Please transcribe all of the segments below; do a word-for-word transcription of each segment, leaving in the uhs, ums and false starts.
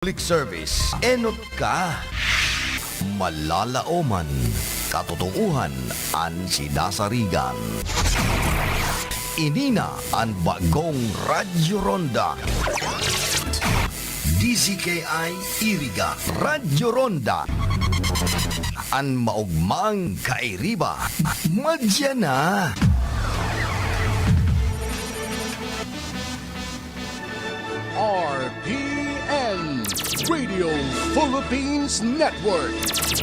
Public service. Enot ka. Malalaoman. Katotoohan an sinasarigan. Ini na an bagong Radyo Ronda. D Z K I Iriga, Radyo Ronda. An maogmang kairiba, madya na. R P N, Radio Philippines Network,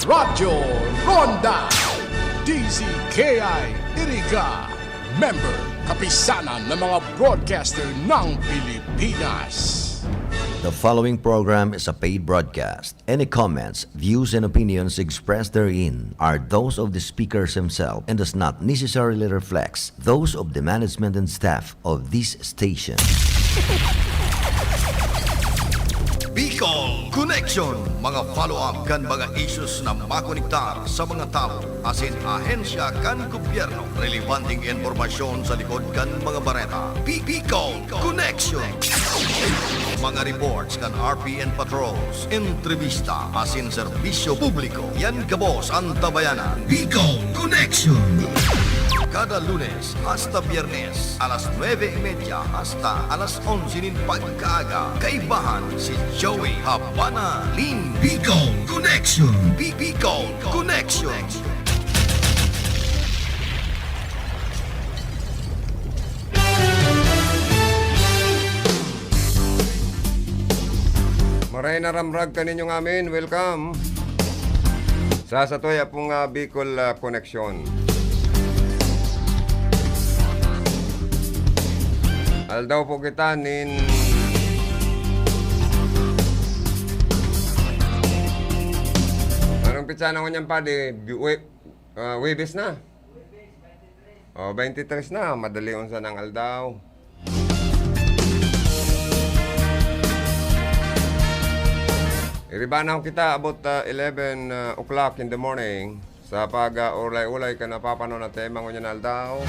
Radyo Ronda, D Z K I Iriga, member, kapisanan ng mga broadcaster ng Pilipinas. The following program is a paid broadcast. Any comments, views, and opinions expressed therein are those of the speakers himself and does not necessarily reflect those of the management and staff of this station. Bicol Connection, mga follow-up kan mga issues na makonektar sa mga tawo asin ahensya kan gobyerno, relebanteng impormasyon sa likod kan mga bareta. Bi- Bicol Connection. Mga reports kan R P N patrols, entrevista asin serbisyo publiko. Yan gabos an tabayanan. Bicol Connection. Kada Lunes hasta Biyernes, alas nuebe y media hasta alas onse nin pagkaaga, kaibahan si Joey Habana Lin. Bicol Connection. Bi- Bicol Connection. Maray na ramrag kaninyo ngamin. Welcome sa satuya pong, ah, Bicol, ah, Connection. Aldaw po kita nin, anong petsa na ngunyan, Padi? Bi-, we-, ah, Huwebes na. Oh, twenty-three na, madali unsan ang aldaw. Iriba na kita about, ah, eleven, ah, o'clock in the morning sa pag, ah, ulay-ulay kan napapanon na tema ngunyan na aldaw.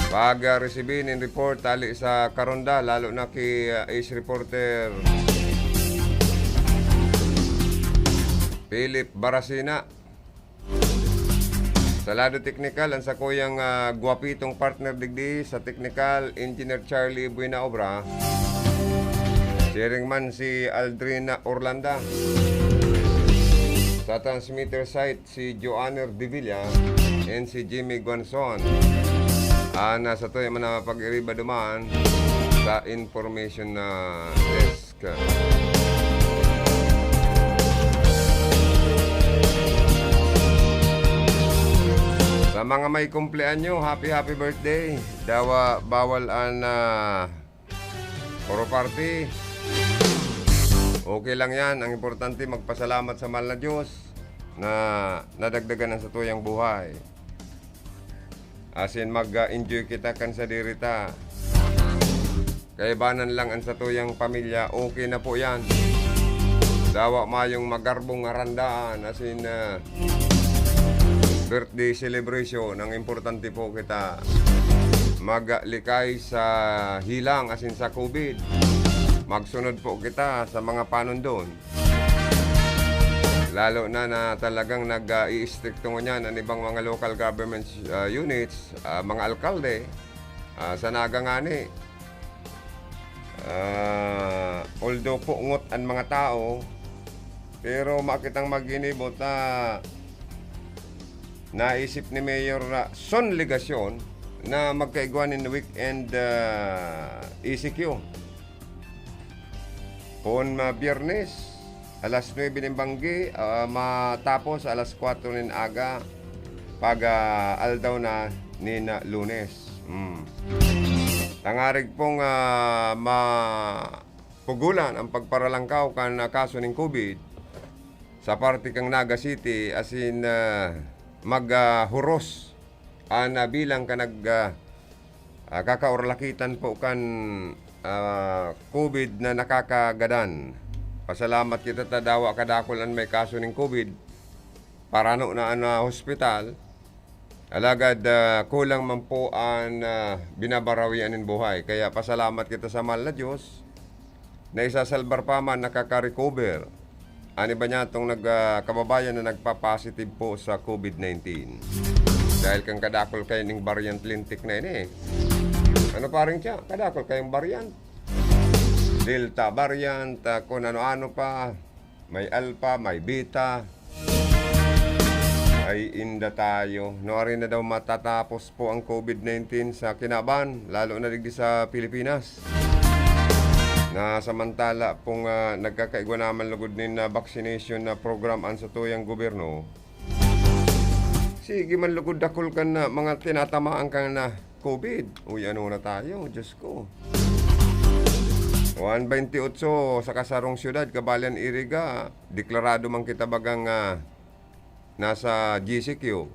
Pag, ah, resibi nin report hali sa Karonda, lalo na ki, ah, ace reporter Philip Barasina. Sa lado teknikal, ang sakuyang, ah, gwapitong partner digdi sa teknikal, Engineer Charlie Buenaobra. Siring man si Aldrin Orlanda. Sa transmitter site, si Joanner Devilla and si Jimmy Guanzon. Ah, nasa tuya man na pag-iriba duman sa information na desk. Sa mga may kumpleanyo, happy, happy birthday. Dawa, bawal an, ah, puro party. Okay lang yan. Ang importante, magpasalamat sa mahal na Diyos na nadagdagan ang satuyang buhay. Asin mag-enjoy kita kan sadiri ta. Kaibanan lang an satuyang pamilya, okay na po yan. Dawa mayong magarbong harandaan, asin, ah, birthday celebration. Ang importante po kita maglikay sa hilang, asin sa covid. Magsunod po kita sa mga panundon. Lalo na, na talagang nag, ah, iistrikto ngunyan an ibang mga local government, ah, units, ah, mga alkalde, ah, sa Naga ngani. Ah, although pungot an mga tao, pero makitang magginibot na naisip ni Mayor, ah, Son Legacion na magkaigwa nin weekend, ah, E C Q. Poon ma-, Biyernes, alas nuebe nin banggi, ah, matapos alas kwatro nin aga, pag, ah, aldaw na nin, ah, Lunes. Hmm. Tangarig pong, ah, mapugulan ang pagparalangkaw kan, ah, kaso nin covid sa parte kan Naga City, asin, ah, mag, ah, huros an, ah, bilang kan nag, ah, ah, kakaurlakitan po kan, ah, covid na nakakagadan. Pasalamat kita ta dawa kadakul an may kaso nin covid. Parano na an, ah, hospital. Alagad, ah, kulang man po an, ah, binabarawian nin buhay. Kaya pasalamat kita sa mahal na Diyos. naisasalbar pa man nakaka-recover an iba niyatong nag-, ah, kababayan na nagpa-positive po sa COVID nineteen. Dahil kan kadakul kayo ning variant lintik na ini, eh. Ano pa rin siya? Kadakul kayong variant. Delta variant, ah, kung ano-ano pa. May Alpha, may Beta. Ay, inda tayo. Nuari na daw matatapos po ang COVID nineteen sa kinaban, lalo na digdi sa Pilipinas. Na samantala pong, ah, nagkakaigwa naman lugod nin, ah, vaccination na program an satuyang gobyerno, sige man lugod dakul kan, ah, mga tinatamaan kan, ah, COVID. Uy, ano na tayo? Diyos ko. One twenty-eight sa kasarong syudad, kabali an Iriga, deklarado man kita bagang, ah, nasa G C Q.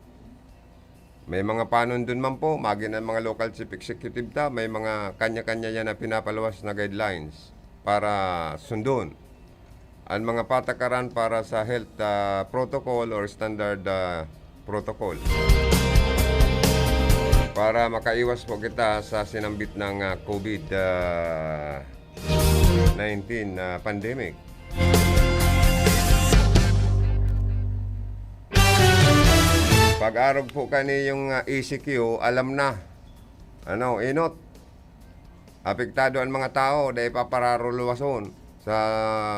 May mga panundon man po, magin ang mga local chief executive ta, may mga kanya-kanya yan na pinapaluwas na guidelines para sundon an mga patakaran para sa health, ah, protocol or standard, ah, protocol. Para makaiwas po kita sa sinambit ng, ah, COVID, ah, nineteen na pandemic. Pag-arog po kani yung, ah, E C Q, alam na. Ano, inot. Apektado an mga tao, dai papararuluwason sa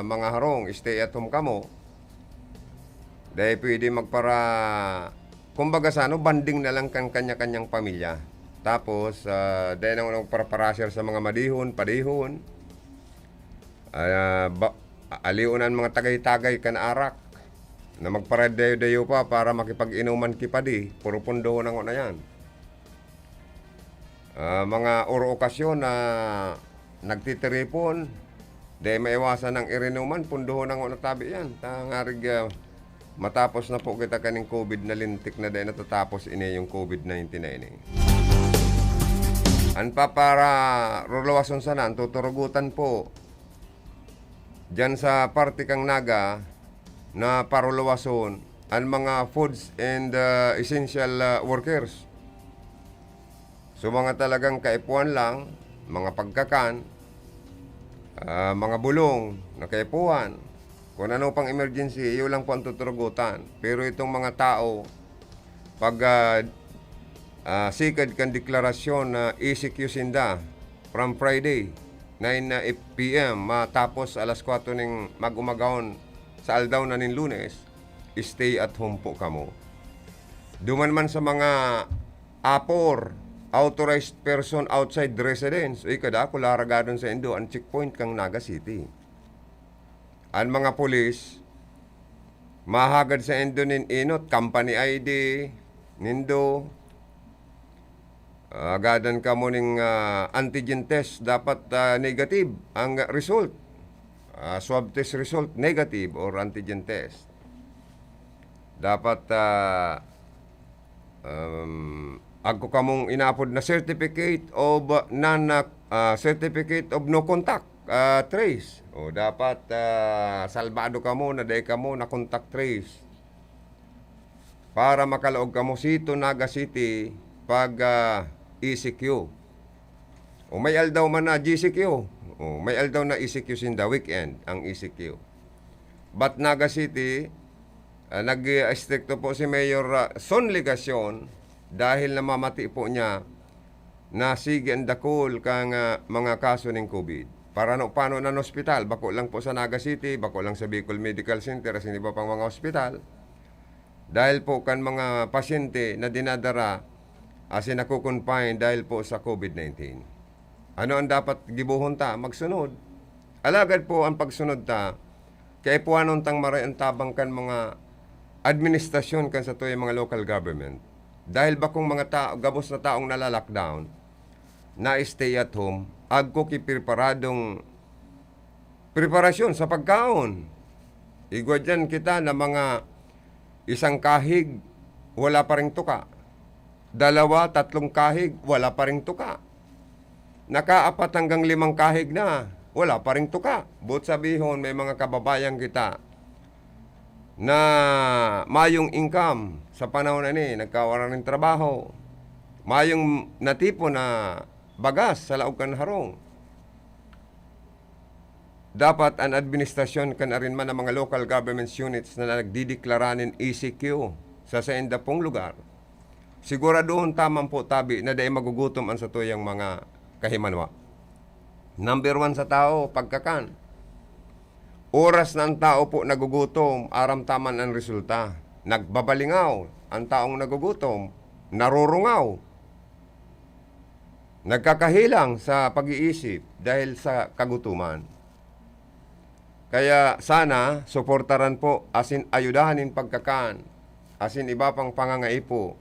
mga harong, stay at home kamo. Dai pwede magpara-, kumbaga sa ano, banding na lang kan kanya-kanyang pamilya. Tapos, ah, dai na magparaparasir sa mga madihon, padihon. Ah, ba-, alion an mga tagay-tagay kan arak na magparadayo-dayo pa para makipag-inuman ki padi, puro pundohon na ngona yan. Ah, mga oro okasyon na nagtitiripon, dai maiwasan ang irinuman, pundohon na ngona tabi yan. Tangarig, ah, matapos na po kita kaning COVID na lintik na dai natatapos ini yung COVID nineteen na ini. An papararuluwason sana, an tuturugutan po, diyan sa parte kang Naga na paruluwason an mga foods and, ah, essential, ah, workers. So, mga talagang kaipuhan lang, mga pagkakan, ah, mga bulong na kaipuhan, kung ano pang emergency, iyo lang po ang tuturugutan. Pero itong mga tao, pag, ah, ah, sikad kan deklarasyon na E C Q sinda from Friday, nine na P M, matapos alas kwatro ning mag-umagahon sa aldaw na nin Lunes, stay at home po kamo. Duman man sa mga apor, authorized person outside residence, uy, kadakul laragadon sa indo an checkpoint kang Naga City. An mga pulis, mahagad sa indo nin inot, company I D nindo. Agadan kamo ning, ah, antigen test, dapat, ah, negative ang result. Ah, swab test result, negative or antigen test. Dapat, ah, um, agko kamong inaapod na certificate of, ah, non, ah, certificate of no contact, ah, trace. O dapat, ah, salbado kamo na dai kamo na contact trace. Para makalaog kamo sito Naga City pag, ah, E C Q. O may aldaw man na G C Q. O may aldaw na E C Q sinda, weekend ang E C Q. But Naga City, ah, nag-istrikto po si Mayor, ah, Son Legacion dahil namamati po niya na sige ang dakul kang, ah, mga kaso ning COVID. Parano-pano na ospital, bako lang po sa Naga City, bako lang sa Bicol Medical Center, asin iba pang mga ospital. Dahil po kan mga pasyente na dinadara asin nako-confine dahil po sa COVID nineteen. Ano ang dapat gibohon ta? Magsunod. Alagad po ang pagsunod ta, kaipuhanon tang maray ang tabang kan mga administrasyon kan satuyang mga local government. Dahil bakong mga tao, gabos na taong nala-lockdown, na-stay at home, agko ki preparadong preparasyon sa pagkaon. Igwa diyan kita na mga isang kahig, wala pa ring tuka. Dalawa, tatlong kahig, wala pa ring tuka. Nakaapat hanggang limang kahig na, wala pa ring tuka. Boot sabihon, may mga kababayan kita na mayong income sa panahon na ini, nagkawara ning trabaho. Mayong natipon na bagas sa laog kan harong. Dapat an administrasyon kan arin man ang mga local governments units na nagdideklara nin E C Q sa sainda pong lugar, siguradohon ta man po tabi na dai magugutom an satuyang mga kahimanwa. Number one sa tao, pagkakan. Oras na ang tao po nagugutom, aram ta man ang resulta. Nagbabalingaw ang taong nagugutom, narurungaw, nagkakahilang sa pag-iisip dahil sa kagutoman. Kaya sana suportaran po asin ayudahan nin pagkakan asin iba pang pangangaipo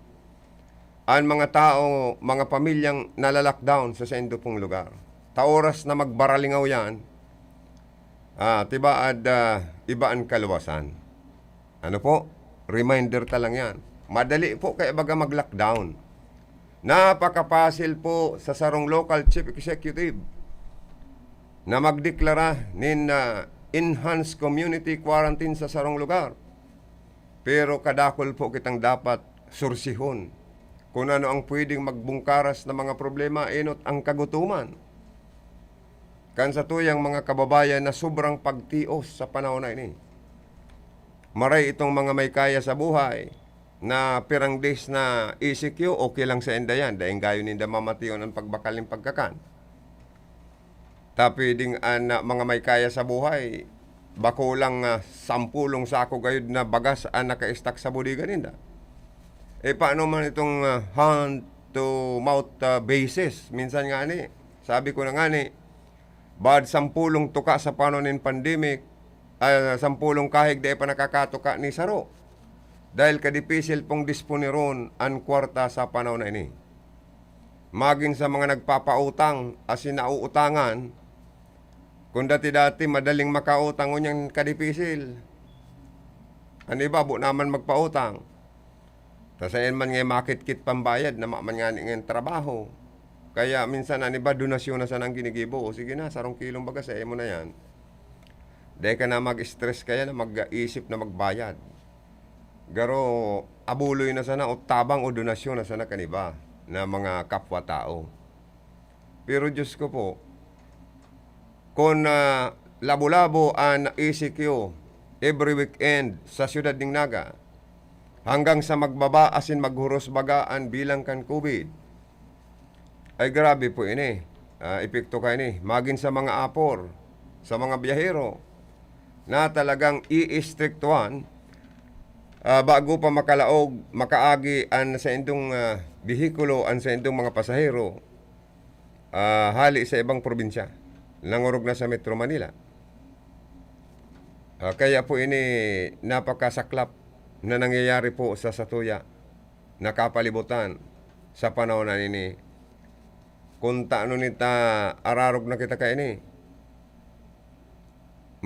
an mga tao, mga pamilyang nala-lockdown sa saindo pong lugar. Ta oras na magbaralingaw yan, ah, tibaad, ah, iba an kaluwasan. Ano po? Reminder ta lang yan. Madali po kaya baga mag-lockdown. Napakapasil po sa sarong local chief executive na magdeklara nin, ah, enhanced community quarantine sa sarong lugar. Pero kadakul po kitang dapat sursihon kung ano ang pwedeng magbungkaras na mga problema, enot ang kagutoman kan satuyang mga kababayan na sobrang pagtios sa panahon na ini. Maray itong mga may kaya sa buhay na pirang days na E C Q, okay lang sainda yan. Daing gayo ninda mamation an pagbakal nin pagkakan. Ta pwedeng an, ah, mga may kaya sa buhay, bako lang, ah, sampulong sako gayod na bagas an naka-stock sa bodega ninda. Eh, paano man itong, ah, hand to mouth, ah, basis? Minsan ngani, sabi ko na ngani, baad sampulong tuka sa panahon nin pandemic, ah, sampulong kahig dai pa nakakatuka ni saro. Dahil kadipisil pong disponeron an kwarta sa panahon na ini. Magin sa mga nagpapautang asin nauutangan, kun dati-dati madaling makautang, ngunyan kadipisil. An iba, bo naman magpautang. Ta saen man nga makitkit pambayad, nama man ngani ngan trabaho. Kaya minsan an iba, donasyon na sana an ginigibo. O sige na, sarong kilong bagas, saen mo na yan. Dai ka na mag-stress kaya na mag-isip na magbayad. Garo, abuloy na sana o tabang o donasyon na sana kan iba na mga kapwa-tao. Pero Diyos ko po, kun, ah, labo-labo an E C Q every weekend sa siyudad nin Naga, hanggang sa magbaba asin maghuros baga an bilang kan COVID, ay grabe po ini. Ah, epekto kaini. Magin sa mga apor, sa mga biyahero, na talagang iistriktuhan, ah, bago pa makalaog, makaagi an saindong, ah, behikulo, an saindong mga pasahero, ah, hali sa ibang probinsya, nangorog na sa Metro Manila. Ah, kaya po ini napakasaklap na nangyayari po sa satuya na kapalibutan sa panahon na ini. Kun ta ano nita ararog na kita kaini.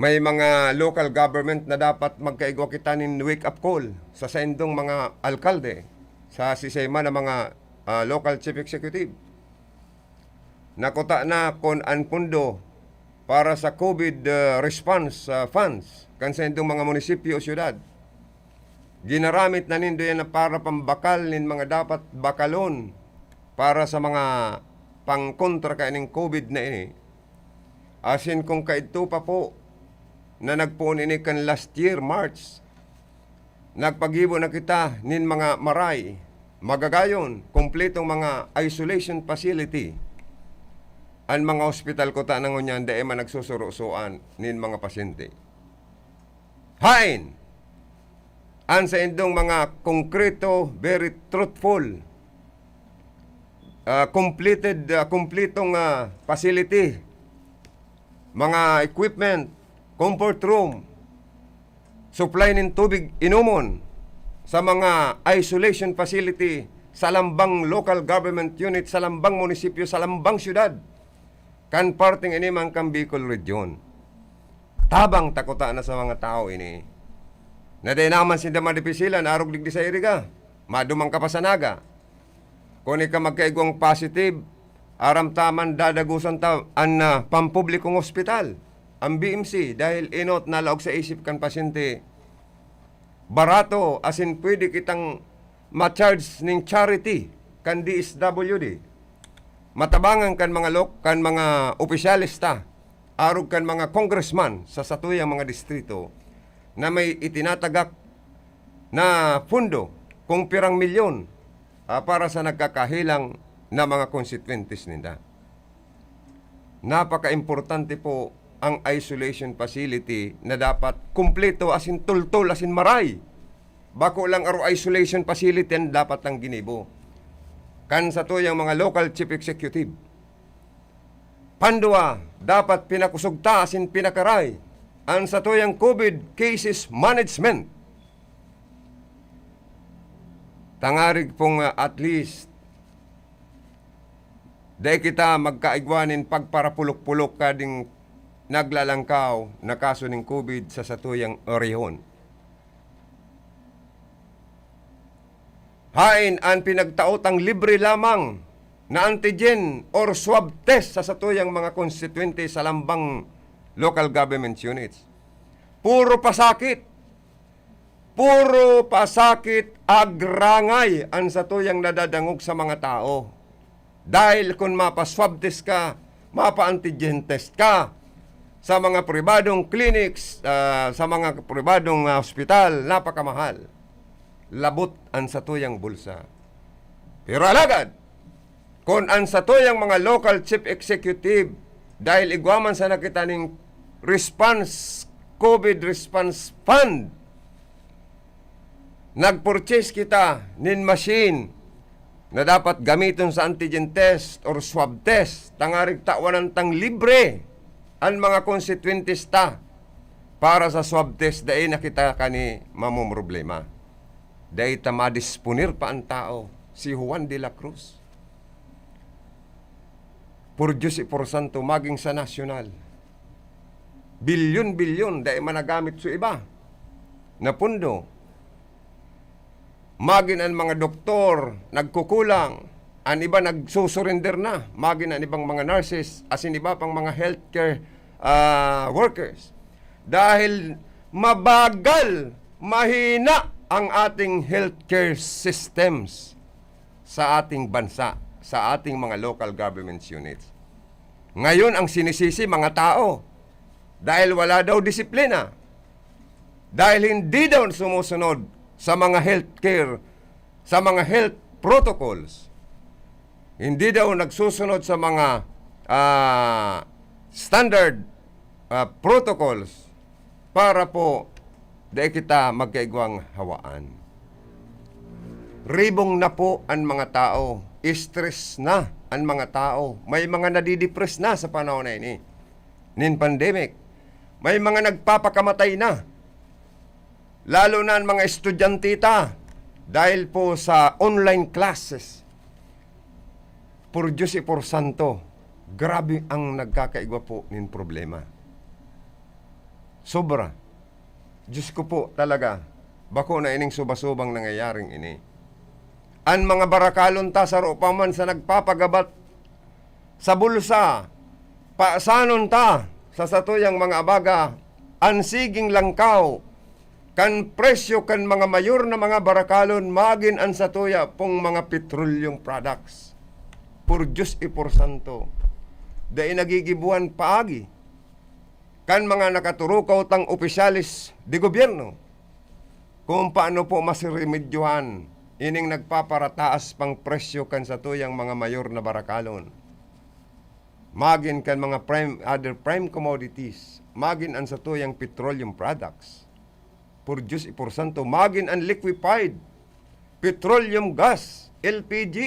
May mga local government na dapat magkaigwa kita nin wake-up call sa saindong mga alkalde, sa sisay man na mga, ah, local chief executive. Nakuta na kun an pondo para sa COVID, ah, response, ah, funds kan saindong mga munisipyo o syudad. Ginaramit na nindo yan na para pambakal nin mga dapat bakalon para sa mga pangkontra kaining COVID na ini. Asin kung kaidto pa po na nagpoon ini kan last year, March, nagpagibo na kita nin mga maray, magagayon, kumpletong mga isolation facility. An mga ospital kuta na ngunyan dai man nagsusurosoan nin mga pasyente. Hain an saindong mga konkreto, very truthful, ah, completed, ah, kumpletong, ah, facility, mga equipment, comfort room, supply nin tubig inomon sa mga isolation facility sa lambang local government unit, sa lambang munisipyo, sa lambang syudad kan parteng ini man kan Bicol Region. Tabang ta kuta na sa mga tawo ini na dai naman sinda madipisilan, arog digdi sa Iriga, maduman ka pa sa Naga. Kun ika magkaigwang positive, aram ta man dadagosan ta an, ah, pampublikong ospital, an B M C, dahil enot na laog sa isip kan pasyente, barato asin pwede kitang ma-charge nin charity kan D S W D. Matabangan kan mga lok-, kan mga opisyales ta arog kan mga congressman sa satuyang mga distrito na may itinatagak na pundo kung pirang milyon, ah, para sa nagkakahelang na mga konstituyentes ninda. Napaka-importante po ang isolation facility na dapat kumpleto, asin tultol, asin maray. Bako lang aro isolation facility an dapat nang ginibo kan satuyang mga local chief executive. Pandua, dapat pinakosog ta asin pinakaray an satuyang COVID cases management. Tangarig pong, ah, at least, dai kita magkaigwa nin pagparapulok-pulok kading naglalangkaw na kaso nin COVID sa satuyang rehon. Haen an pinagtao tang libre lamang na antigen or swab test sa satuyang mga konstituyente sa lambang local government units. Puro pasakit. Puro pasakit, agrangay an satuyang nadadangog sa mga tao. Dahil kun mapa-swab test ka, mapa-antigen test ka sa mga pribadong clinics, ah, sa mga pribadong, ah, ospital, napakamahal. Labot an satuyang bulsa. Pero alagad, kun an satuyang mga local chief executive, dahil igwa man sana kita ning response, COVID response fund, nag-purchase kita nin machine na dapat gamiton sa antigen test or swab test, tangarig tawanan tang libre an mga konstituyentes ta para sa swab test, dai na kita kani mamomroblema. Dai ta madisponer pa an tao, si Juan de la Cruz. Por Diyos y por Santo, magin sa nasyonal. Bilyon-bilyon, dai man nagamit sa iba na pundo. Magin an mga doktor nagkukulang, an iba nagsusurrender na. Magin an ibang mga nurses, asin iba pang mga healthcare, ah, workers. Dahil mabagal, mahina ang ating healthcare systems sa ating bansa, sa ating mga local government units. Ngayon, ang sinisisi, mga tao, dahil wala daw disiplina, dahil hindi daw sumusunod sa mga healthcare, sa mga health protocols, hindi daw nagsusunod sa mga, ah, standard, ah, protocols, para po dai kita magkaigwang hawaan. Ribong na po an mga tao, stress na an mga tao, may mga nadidepress na sa panahon na ini nin pandemic. May mga nagpapakamatay na, lalo na an mga estudyante ta, dahil po sa online classes. Por Diyos y por Santo, grabe ang nagkakaigwa po nin problema. Sobra. Diyos ko po talaga, bako na ining suba-subang nangyayaring ini. An mga barakalon ta saro pa man sa nagpapagabat sa bulsa, pasanon ta sa satuyang mga abaga an siging langkaw kan presyo kan mga mayor na mga barakalon, magin an satuya pong mga petroleum products. Por Diyos y por Santo, dai nagigibuhan paagi kan mga nakaturukaw tang opisyales de gobyerno kung paano po masiremedyohan ining nagpaparataas pang presyo kan satuyang mga mayor na barakalon, magin kan mga prime, other prime commodities, magin an satuyang petroleum products. Por Diyos y por Santo, magin an liquefied petroleum gas, L P G.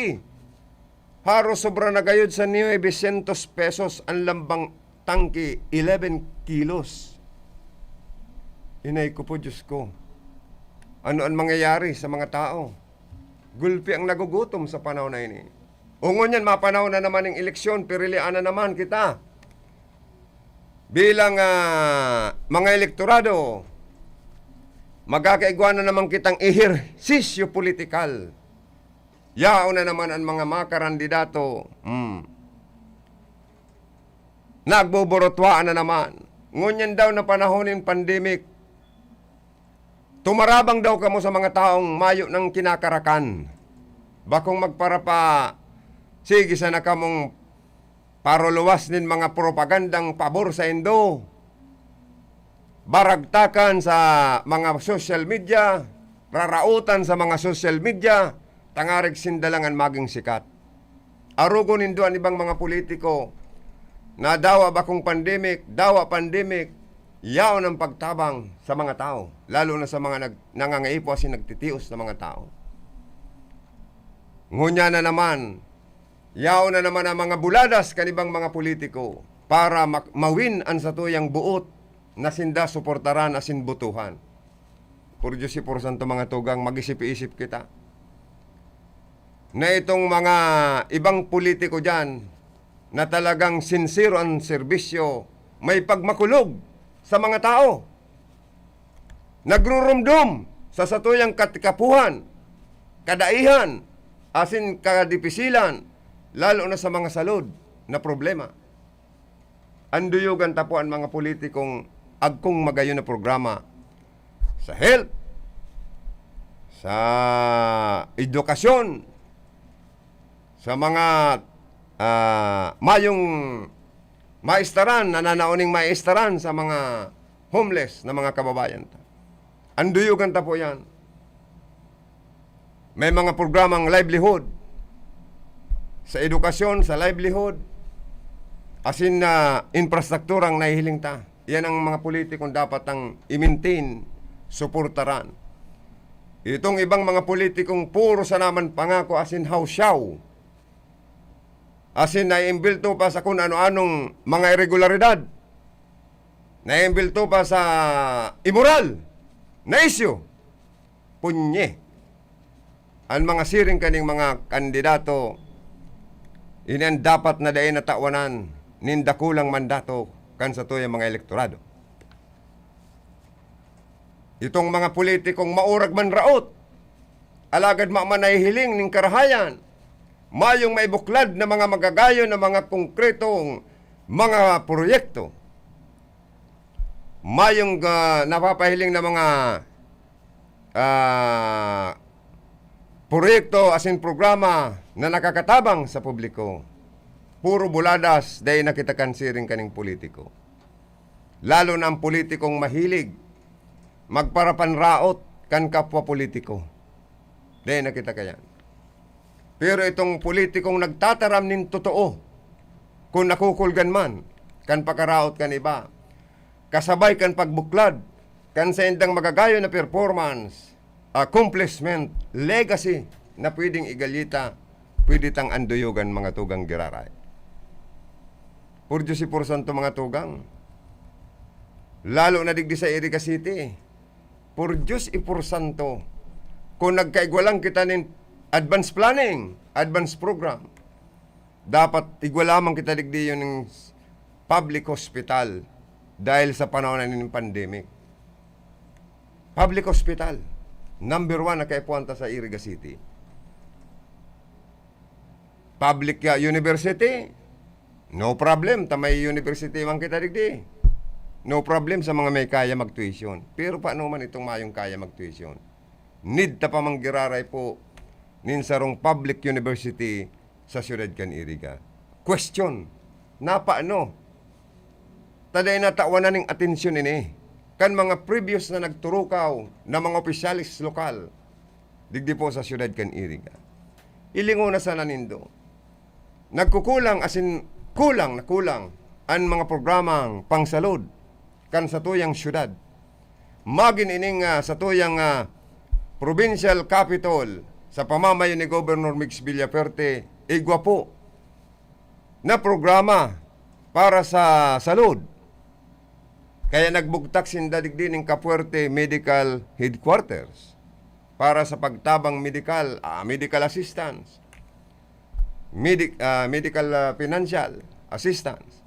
Haros sobra na gayod sa nuebe syentos pesos an lambang tangke, eleven kilos. Inay ko po, Diyos ko. Ano an mangyayari sa mga tao? Gulpi ang nagugutom sa panahon na ini. O ngunyan, mapanahon na naman ang eleksyon, pirilian na naman kita bilang, ah, mga elektorado. Magkakaigwa na naman kitang ehersisyo politikal. Yaon na naman an mga makarandidato. Hmm. Nagboborotwaan na naman. Ngunyan daw na panahon nin pandemic, tumarabang daw kamo sa mga taong mayo nang kinakarakan. Bakong magparapa, sige sana kamong paruluwas nin mga propagandang pabor saindo, baragtakan sa mga social media, raraotan sa mga social media, tangarig sinda lang an maging sikat. Arogon nindo an ibang mga politiko na dawa bakong pandemic, dawa pandemic, yaon ang pagtabang sa mga tawo, lalo na sa mga nag-, nangangaipo asin nagtitios na mga tawo. Ngunyan na naman, yaon na naman ang mga buladas kan ibang mga politiko para mak-, mawin an satuyang boot na sinda suportaran asin botohan. Por Diyos y por Santo, mga tugang, mag-isip-isip kita na itong mga ibang politiko diyan na talagang sinsero an serbisyo, may pagmakulog sa mga tao. Nagrurumdom sa satuyang katikapuhan, kadaihan, asin kadipisilan, lalo na sa mga salud na problema. Anduyogan ta po an mga politikong agkong magayon na programa sa health, sa edukasyon, sa mga, ah, mayong maistaran, nananaon ning maistaran sa mga homeless na mga kababayan ta. Anduyogan ta po yan. May mga programang livelihood, sa edukasyon, sa livelihood, asin na infrastrukturang nahihiling ta. Yan ang mga politikong dapat ang i-maintain, suportaran. Itong ibang mga politikong puro sa naman pangako asin hawsyaw, asin naiimbulto pa sa kun ano-anong mga iregularidad, naiimbulto pa sa imoral na isyu. Punye. An mga siring kaning mga kandidato, ini an dapat na dai natawan nin dakulang mandato kan satuyang mga elektorado. Itong mga politikong maurag man raot, alagad mayo man nahihiling nin karahayan, mayong maibuklad na mga magagayon na mga konkretong mga proyekto. Mayong, ah, napapahiling na mga, ah, proyekto asin programa na nakakatabang sa publiko. Puro buladas, dai na kita kan siring kaning politiko. Lalo na ang politikong mahilig magparapanraot kan kapwa politiko. Dai na kita kayan. Pero itong politikong nagtataram nin totoo, kun nakukulgan man kan pakaraot kan iba, kasabay kan pagbuklad kan saindang magagayon na performance, accomplishment, legacy na pwedeng igalita, pwede tang anduyogan, mga tugang giraray. Por Diyos y por Santo, mga tugang. Lalo na digdi sa Iriga City. Por Diyos y por Santo. Kung nagkaigwa lang kita nin advance planning, advance program, dapat igwa lamang kita digdi yun ng public hospital dahil sa panahon na nin pandemic. Public hospital, number one na kaipuhan ta sa Iriga City. Public, ah, university, no problem, ta may university man kita digdi. No problem sa mga may kaya mag-tuition. Pero paano man itong mayong kaya mag-tuition? Need ta pa man giraray po nin sarong public university sa siyudad kan Iriga. Question, napaano? Ta dai natawan na ning atensyon ini kan mga previous na nagturukaw na mga opisyales lokal digdi po sa siyudad kan Iriga. Ilingon na sana nindo. Nagkukulang asin kulang na kulang an mga programang pangsalud kan satuyang siyudad. Magin ining, ah, satuyang, ah, provincial capital sa pamamayo ni Governor Migs Villafuerte, igwa po na programa para sa salud. Kaya nagbugtak sinda digdi ning Cafuerte Medical Headquarters para sa pagtabang medikal, ah, medical assistance, medi-, ah, medical, ah, financial assistance.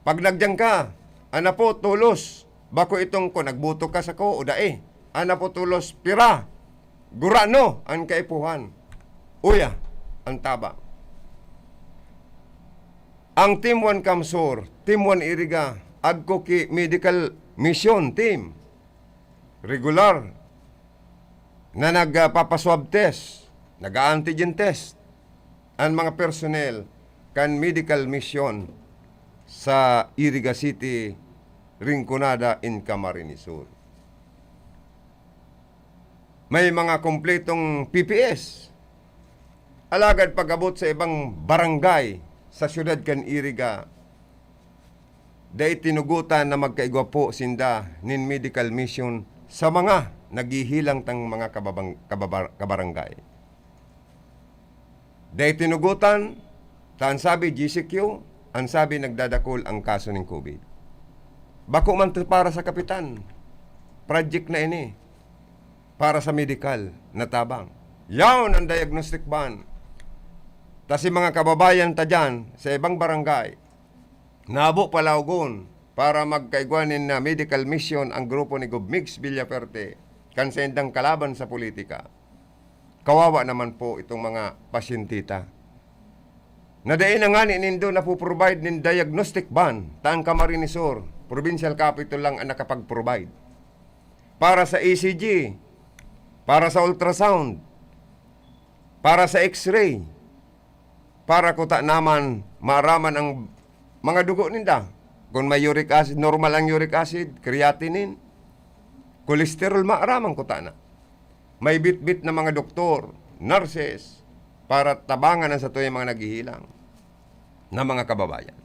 Pag nagyan ka, ana po, tolos, bako itong kung nagboto ka sako o dai. Ana po, tolos, pira, gurano an kaipuhan. Uya, ang tabang. Ang Team One CamSur, Team One Iriga, agko ki medical mission team, regular na nagpapa-swab test, nag-a-antigen test an mga personnel kan medical mission sa Iriga City, Rinconada, and Camarines Sur. May mga kompletong P P S. Alagad pag-abot sa ibang barangay sa siyudad kan Iriga, dai tinugotan na magkaigwa po sinda nin medical mission sa mga naghihilang tang mga kababang-, kababar-, kabarangay. Dai tinugotan, ta an sabi, G C Q, an sabi, nagdadakul ang kaso nin COVID. Bako man to para sa kapitan. Project na ini para sa medikal na tabang. Yaon ang diagnostic van. Ta si mga kababayan ta diyan sa ibang barangay, nabo palaogon para magkaigwa nin, ah, medical mission ang grupo ni Gov Migs Villafuerte kan saindang kalaban sa politika. Kawawa naman po itong mga pasyente ta. Na dai na ngani nindo napo-provide nin diagnostic van, ta ang Camarines Sur, provincial capital lang ang nakapag-provide. Para sa E C G, para sa ultrasound, para sa X-ray, para kuta naman maaraman ang mga dugo ninda. Kung may uric acid, normal ang uric acid, creatinine, cholesterol, maaraman kuta na. May bitbit na mga doktor, nurses, para tabangan ang satuyang mga naghihilang na mga kababayan.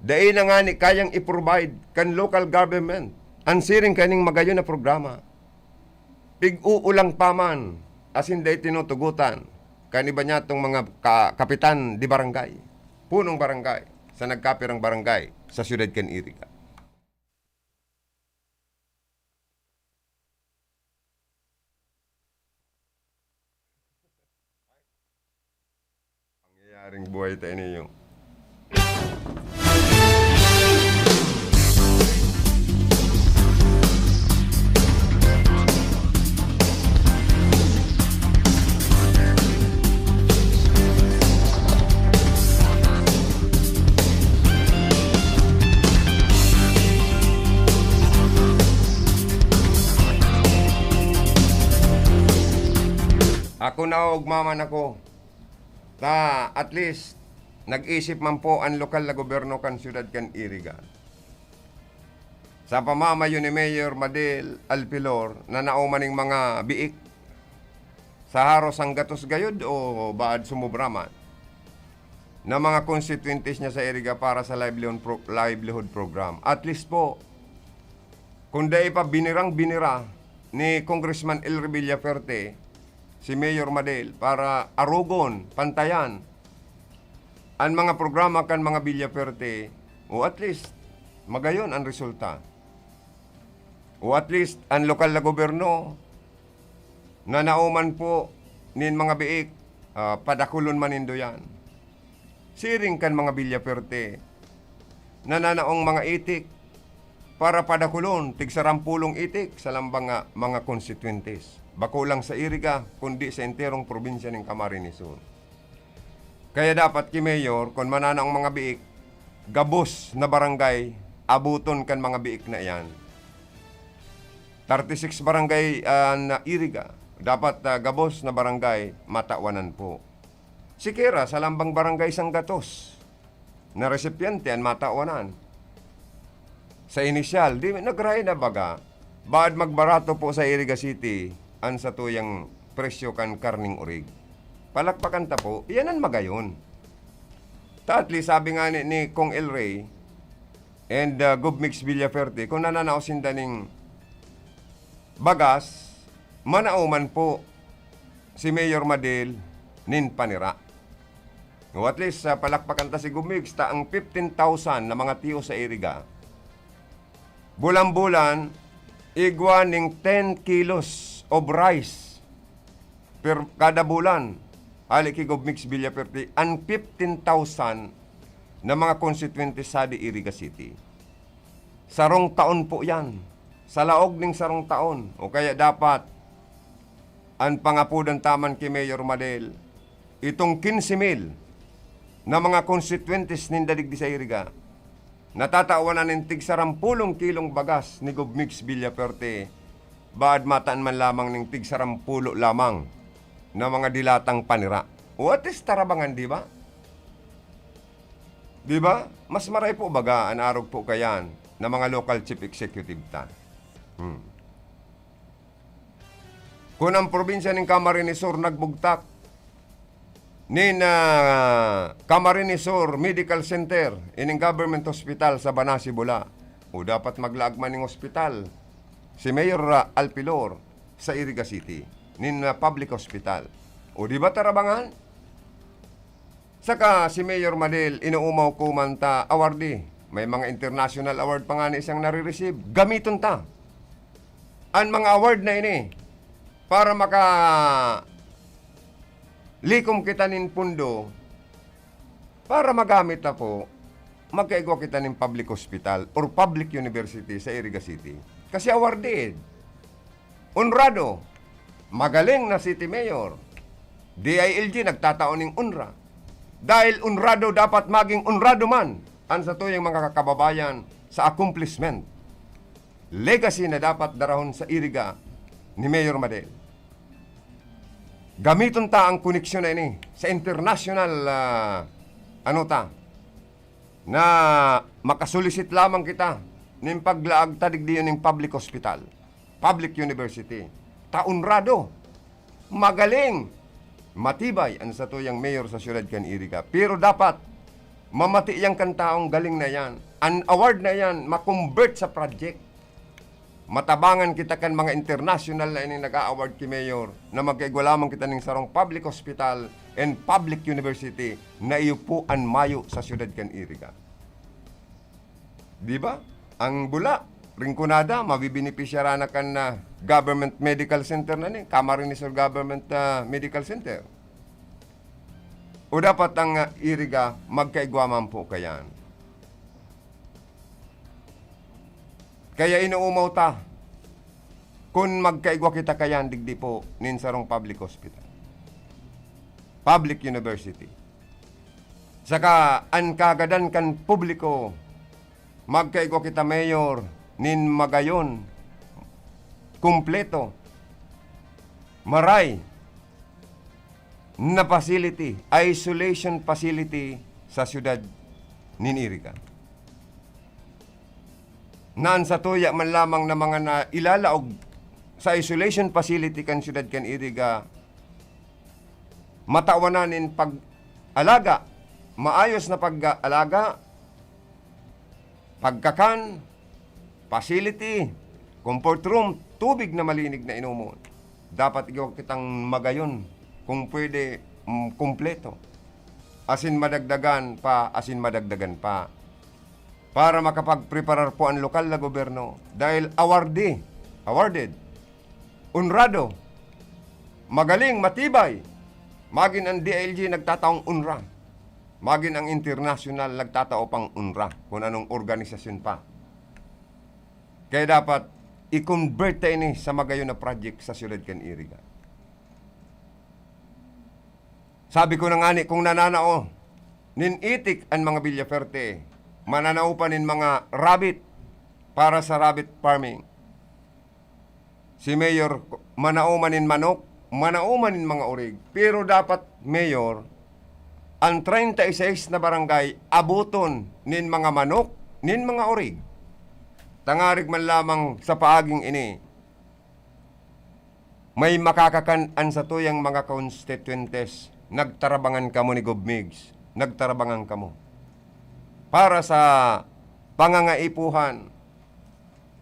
Dai na ngani kayang i-provide kan local government an siring kaning magayon na programa. Pig-uulang pa man, asin dai tinutugotan kan iba niyatong mga ka-, kapitan de barangay, punong barangay, sa nagkapirang barangay sa siyudad kan Iriga. Pangyayaring buhay ta ini, yo. Ako na, ugma man ako. Ta, at least, nag-isip man po an lokal na gobyerno kan siyudad kan Iriga. Sa pamamayo ni Mayor Madel Alpilor, na nauman ning mga biik sa haros sanggatos gayod o baad sumobra man, na mga konstituyentes niya sa Iriga para sa livelihood pro-, livelihood program. At least po, kung dai pa binirang-binira ni Congressman Elry Villafuerte si Mayor Madel para arogon, pantayan an mga programa kan mga Villafuerte, o at least, magayon an resulta. O at least, an lokal na gobyerno, na nauman po nin mga biik, ah, padakulon man nindo yan. Siring kan mga Villafuerte, na nanaong mga itik para padakulon, tigsarampulong itik sa lambang nga mga konstituyentes. Bako lang sa Iriga, kundi sa enterong probinsya nin Camarines Sur. Kaya dapat ki Mayor, kun mananaong mga biik, gabos na barangay, abuton kan mga biik na iyan. Thirty-six barangay, ah, na Iriga, dapat, ah, gabos na barangay, matawanan po. Sikiera sa lambang barangay sanggatos na resipiente an matawanan. Sa inisyal, di nagray na baga, baad magbarato po sa Iriga City an satuyang presyo kan karning orig. Palakpakan ta po, iyan an magayon. Ta at least, sabi nga ni, ni Cong El Rey and, uh, Gov Mix Villafuerte, kung nananao sinda ning bagas, manao man po si Mayor Madel nin panira. O at least, ah, palakpakan ta si Gov Mix, ta ang fifteen thousand na mga tiyo sa Iriga, bulan-bulan, igwa ning ten kilos of rice per kada bulan. Hali ki Gov Mix Villafuerte, an fifteen thousand na mga konstituyente sa di Iriga City. Sarong taon po yan. Sa laog ning sarong taon, o kaya dapat an pangapodan ta man ki Mayor Madel, itong quince mil na mga konstituyentes ninda digdi sa Iriga, natatawanan nin tig sarampulong kilong bagas ni Gov Mix Villafuerte, baad mataan man lamang ning tig sarampulo lamang na mga dilatang panira. O at least tarabangan, di ba? Di ba? Mas maray po baga an arog po kayan na mga local chief executive ta. Hmm. Kun ang probinsya nin Camarines Sur nagbugtak nin, ah, Camarines Sur Medical Center, ining government hospital sa Banasi, Bula, o dapat maglaag man ning hospital si Mayor, ah, Alpilor sa Iriga City, nin, ah, public hospital. O di ba tarabangan? Saka si Mayor Madel, inoomaw ko man ta awardee. May mga international award pa nga na siyang nare-receive. Gamiton ta an mga award na ini para maka likom kita nin pundo para magamit na po, magkaigwa kita nin public hospital or public university sa Iriga City. Kasi awarded, onrado, magaling na city mayor. D I L G nagtatao ning onra. Dahil onrado, dapat maging onrado man ang satuyang mga kakababayan sa accomplishment, legacy na dapat darahon sa Iriga ni Mayor Madel. Gamiton ta ang koneksyon na ini sa international, ah, ano ta, na makasulisit lamang kita nin paglaag ta digdi ning public hospital, public university. Ta onrado, magaling, matibay an satuyang mayor sa siyudad kan Iriga. Pero dapat mamati yan kan taong galing na yan. An award na yan, ma-convert sa project. Matabangan kita kan mga international na ining nag-a-award ki Mayor na magkaigwa lamang kita ning sarong public hospital and public university na iyo po an mayo sa siyudad kan Iriga. Di ba? Ang Bula, Rinconada, mabibenepisyara na kan, ah, government medical center na ni, Camarines Sur Government, ah, Medical Center. O dapat ang, ah, Iriga, magkaigwa man po kayan. Kaya inoomaw ta kun magkaigwa kita kayan digdi po nin sarong public hospital, public university. Saka an kagadan kan publiko, magkaigwa kita mayor nin magayon, kumpleto, maray na facility, isolation facility sa siyudad nin Iriga. Na an satuya man lamang na mga nailalaog sa isolation facility kan siyudad kan Iriga, matawan na nin pag-alaga, maayos na pag-alaga, pagkakan, facility, comfort room, tubig na malinig na inomon. Dapat igwa kitang magayon, kung pwede, mm, kumpleto. Asin madagdagan pa, asin madagdagan pa. Para makapagpreparar po ang lokal na gobyerno dahil awardee, awarded, onrado, magaling, matibay. Magin ang D I L G nagtataong onra. Magin ang internasyonal nagtatao pang onra kung anong organisasyon pa. Kaya dapat i-convert ta ini sa magayon na project sa siyudad kan Iriga. Sabi ko na ngani, kung nananao nin itik an mga Villaferte, mananao pa nin mga rabbit para sa rabbit farming. Si Mayor, manao man nin manok, manao man nin mga orig. Pero dapat, Mayor, ang treinta y seis na barangay, aboton nin mga manok, nin mga orig. Tangarig man lamang sa paaging ini, may makakakan an satuyang mga konstituyentes. Nagtarabangan kamo ni Gob Migs, nagtarabangan kamo para sa pangangaipuhan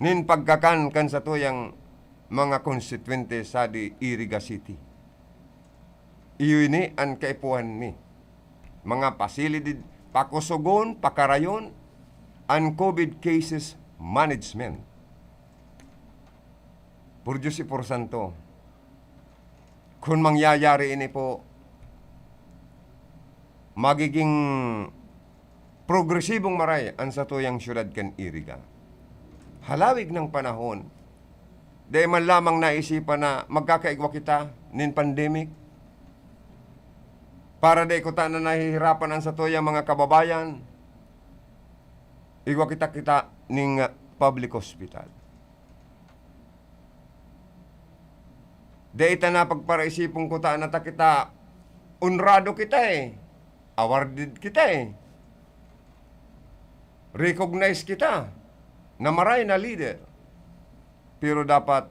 nin pagkakan kan satuyang mga konstituyente sa di Iriga City. Iyo ini an kaipuhan mi. Mga pasilidid, pakusogon, pakarayon, an COVID cases management. Por Diyos y por Santo, kun mangyayari ini po, magiging progresibong maray an satuyang syudad kan Iriga. Halawig ng panahon, dai man lamang naisipan na magkakaigwa kita nin pandemic. Para dai kuta na nahihirapan an satuyang mga kababayan, igwa kita kita ning, ah, public hospital. Dai ta na pagparaisipon kuta na ta kita, onrado kita eh. Awarded kita eh. Recognize kita na maray na leader. Pero dapat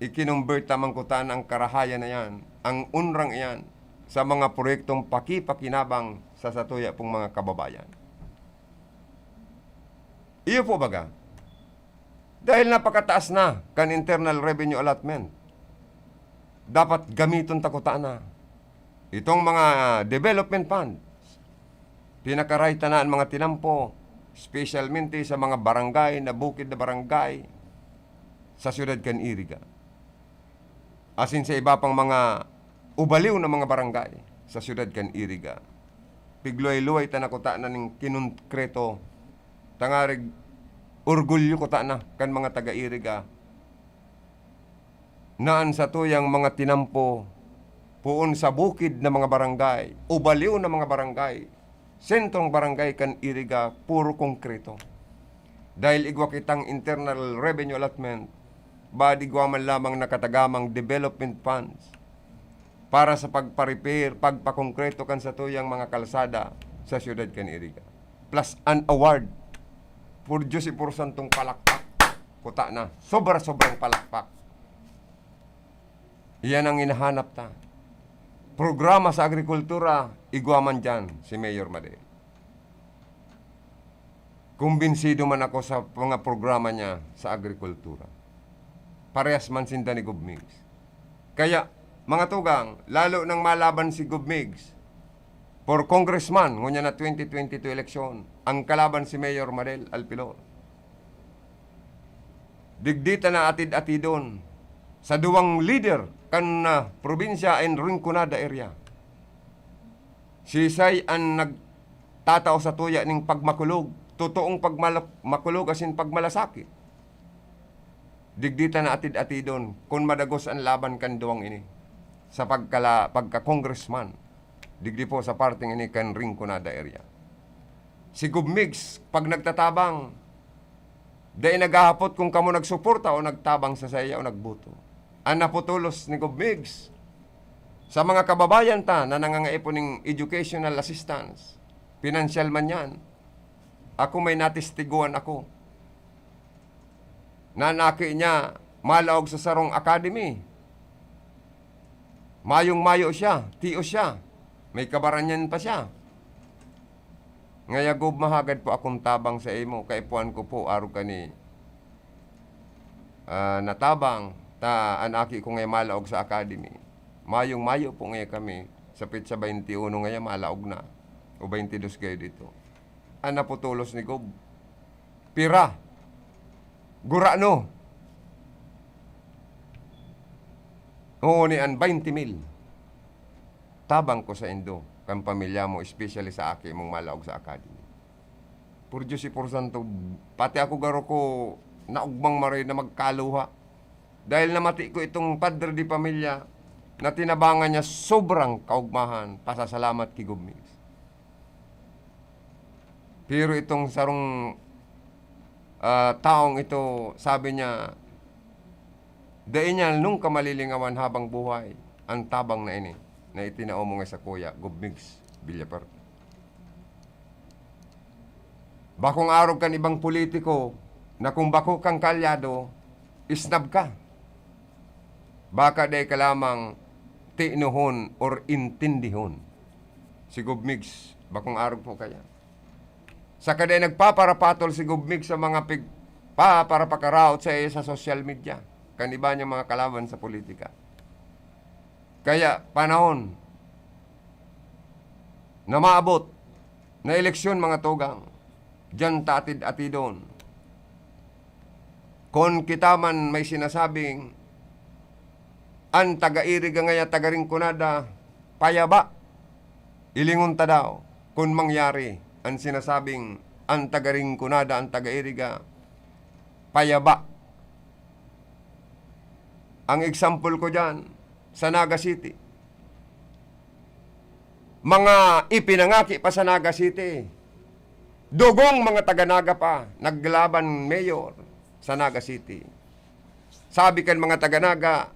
i-convert ta man kutana ang karahayan na yan, ang unrang iyan, sa mga proyektong pakipakinabang sa satuya pong mga kababayan. Iyo po baga, dahil napakataas na kan internal revenue allotment, dapat gamiton ta kutana itong mga development funds. Pinakaray ta na an mga tinampo, specialmente sa mga barangay na bukid na barangay sa siyudad kan Iriga, asin sa iba pang mga ubaliw na mga barangay sa siyudad kan Iriga. Pigluway-luway ta na kutana ning kinongkreto, tangarig orgulyo kutana kan mga taga-Iriga na an satuyang mga tinampo poon sa bukid na mga barangay, ubaliw na mga barangay, sentrong barangay kan Iriga, puro konkreto. Dahil igwa kitang internal revenue allotment, bad igwa man lamang nakatagamang development funds para sa pagpa-repair, pagpakongkreto kan satuyang mga kalsada sa siyudad kan Iriga. Plus an award. Por Diyos, ipursantong palakpak. Kuta na. Sobra-sobrang palakpak. Iyan ang hinahanap ta. Programa sa agrikultura, igwa man diyan si Mayor Madel. Kumbinsido man ako sa mga programa niya sa agrikultura. Parehas man sinda ni Gob Migs. Kaya, mga tugang, lalo nang malaban si Gob Migs for congressman, ngunyan na twenty twenty-two eleksyon, ang kalaban si Mayor Madel Alpilor. Digdi ta na atid-atidon sa duwang lider kan, ah, probinsya and Rinconada area. Siisay an nagtatao satuya ning pagmakulog, totoong pagmala-, makulog asin pagmalasakit? Digdi ta na atid-atidon kun madagos an laban kan duwang ini sa pagkala-, pagka-congressman digdi po sa parteng ini kan Rinconada area. Si Gob Migs, pag nagtatabang, dai naghahapot kun kamo nagsuporta o nagtabang sa saiya o nagboto. An napotolos ni Gob Migs sa mga kababayan ta na nangangaipon ning educational assistance, pinansyal man yan, ako may natistiguan ako na an aki niya malaog sa sarong academy. Mayong-mayo siya, tios siya, may kabaranyan pa siya. Ngaya, Gob, mahagad po akong tabang sa imo, kaipuhan ko po, arog kani, ah, natabang, ta an aki ko ngaya malaog sa academy. Mayong-mayo po ngaya kami, sa petsa baynti uno ngaya malaog na, o baynti dos gayod ito. An napotolos ni Gob, pira? Gurano? Oo, ni an baynti mil. Tabang ko saindo, kan pamilya mo, especially sa aki mong malaog sa academy. Por Diyos, si Por Santo, pati ako garo ko naugmang maray na magkaluha. Dahil namati ko itong padre de pamilya na tinabangan niya sobrang kaugmahan, pasasalamat ki Gob Migs. Pero itong sarong, ah, taong ito, sabi niya, dai niya nungka malilingawan habang buhay an tabang na ini na itinao mo ngaya sakuya, Gob Migs Villafuerte. Bakong arog kan ibang politiko na kung bako kang kaalyado, isnab ka. Baka dai ka lamang tinuhon or intindihon. Si Gob Migs, bakong arog po kaya. Saka dai nagpaparapatol si Gob Migs sa mga pig-, pa-, parapakaraot sa iya sa social media, kan iba niyang mga kalaban sa politika. Kaya panahon na maabot na eleksyon, mga tugang, diyan ta atid-atidon. Kun kita man may sinasabing an taga-Iriga ngaya taga-Rinconada, payaba. Ilingon ta daw kun mangyari an sinasabing an taga-Rinconada, an taga-Iriga, payaba. Ang example ko diyan, sa Naga City. Mga ipinangaki pa sa Naga City. Dugong mga taga-Naga pa, naglaban mayor sa Naga City. Sabi kan mga taga-Naga,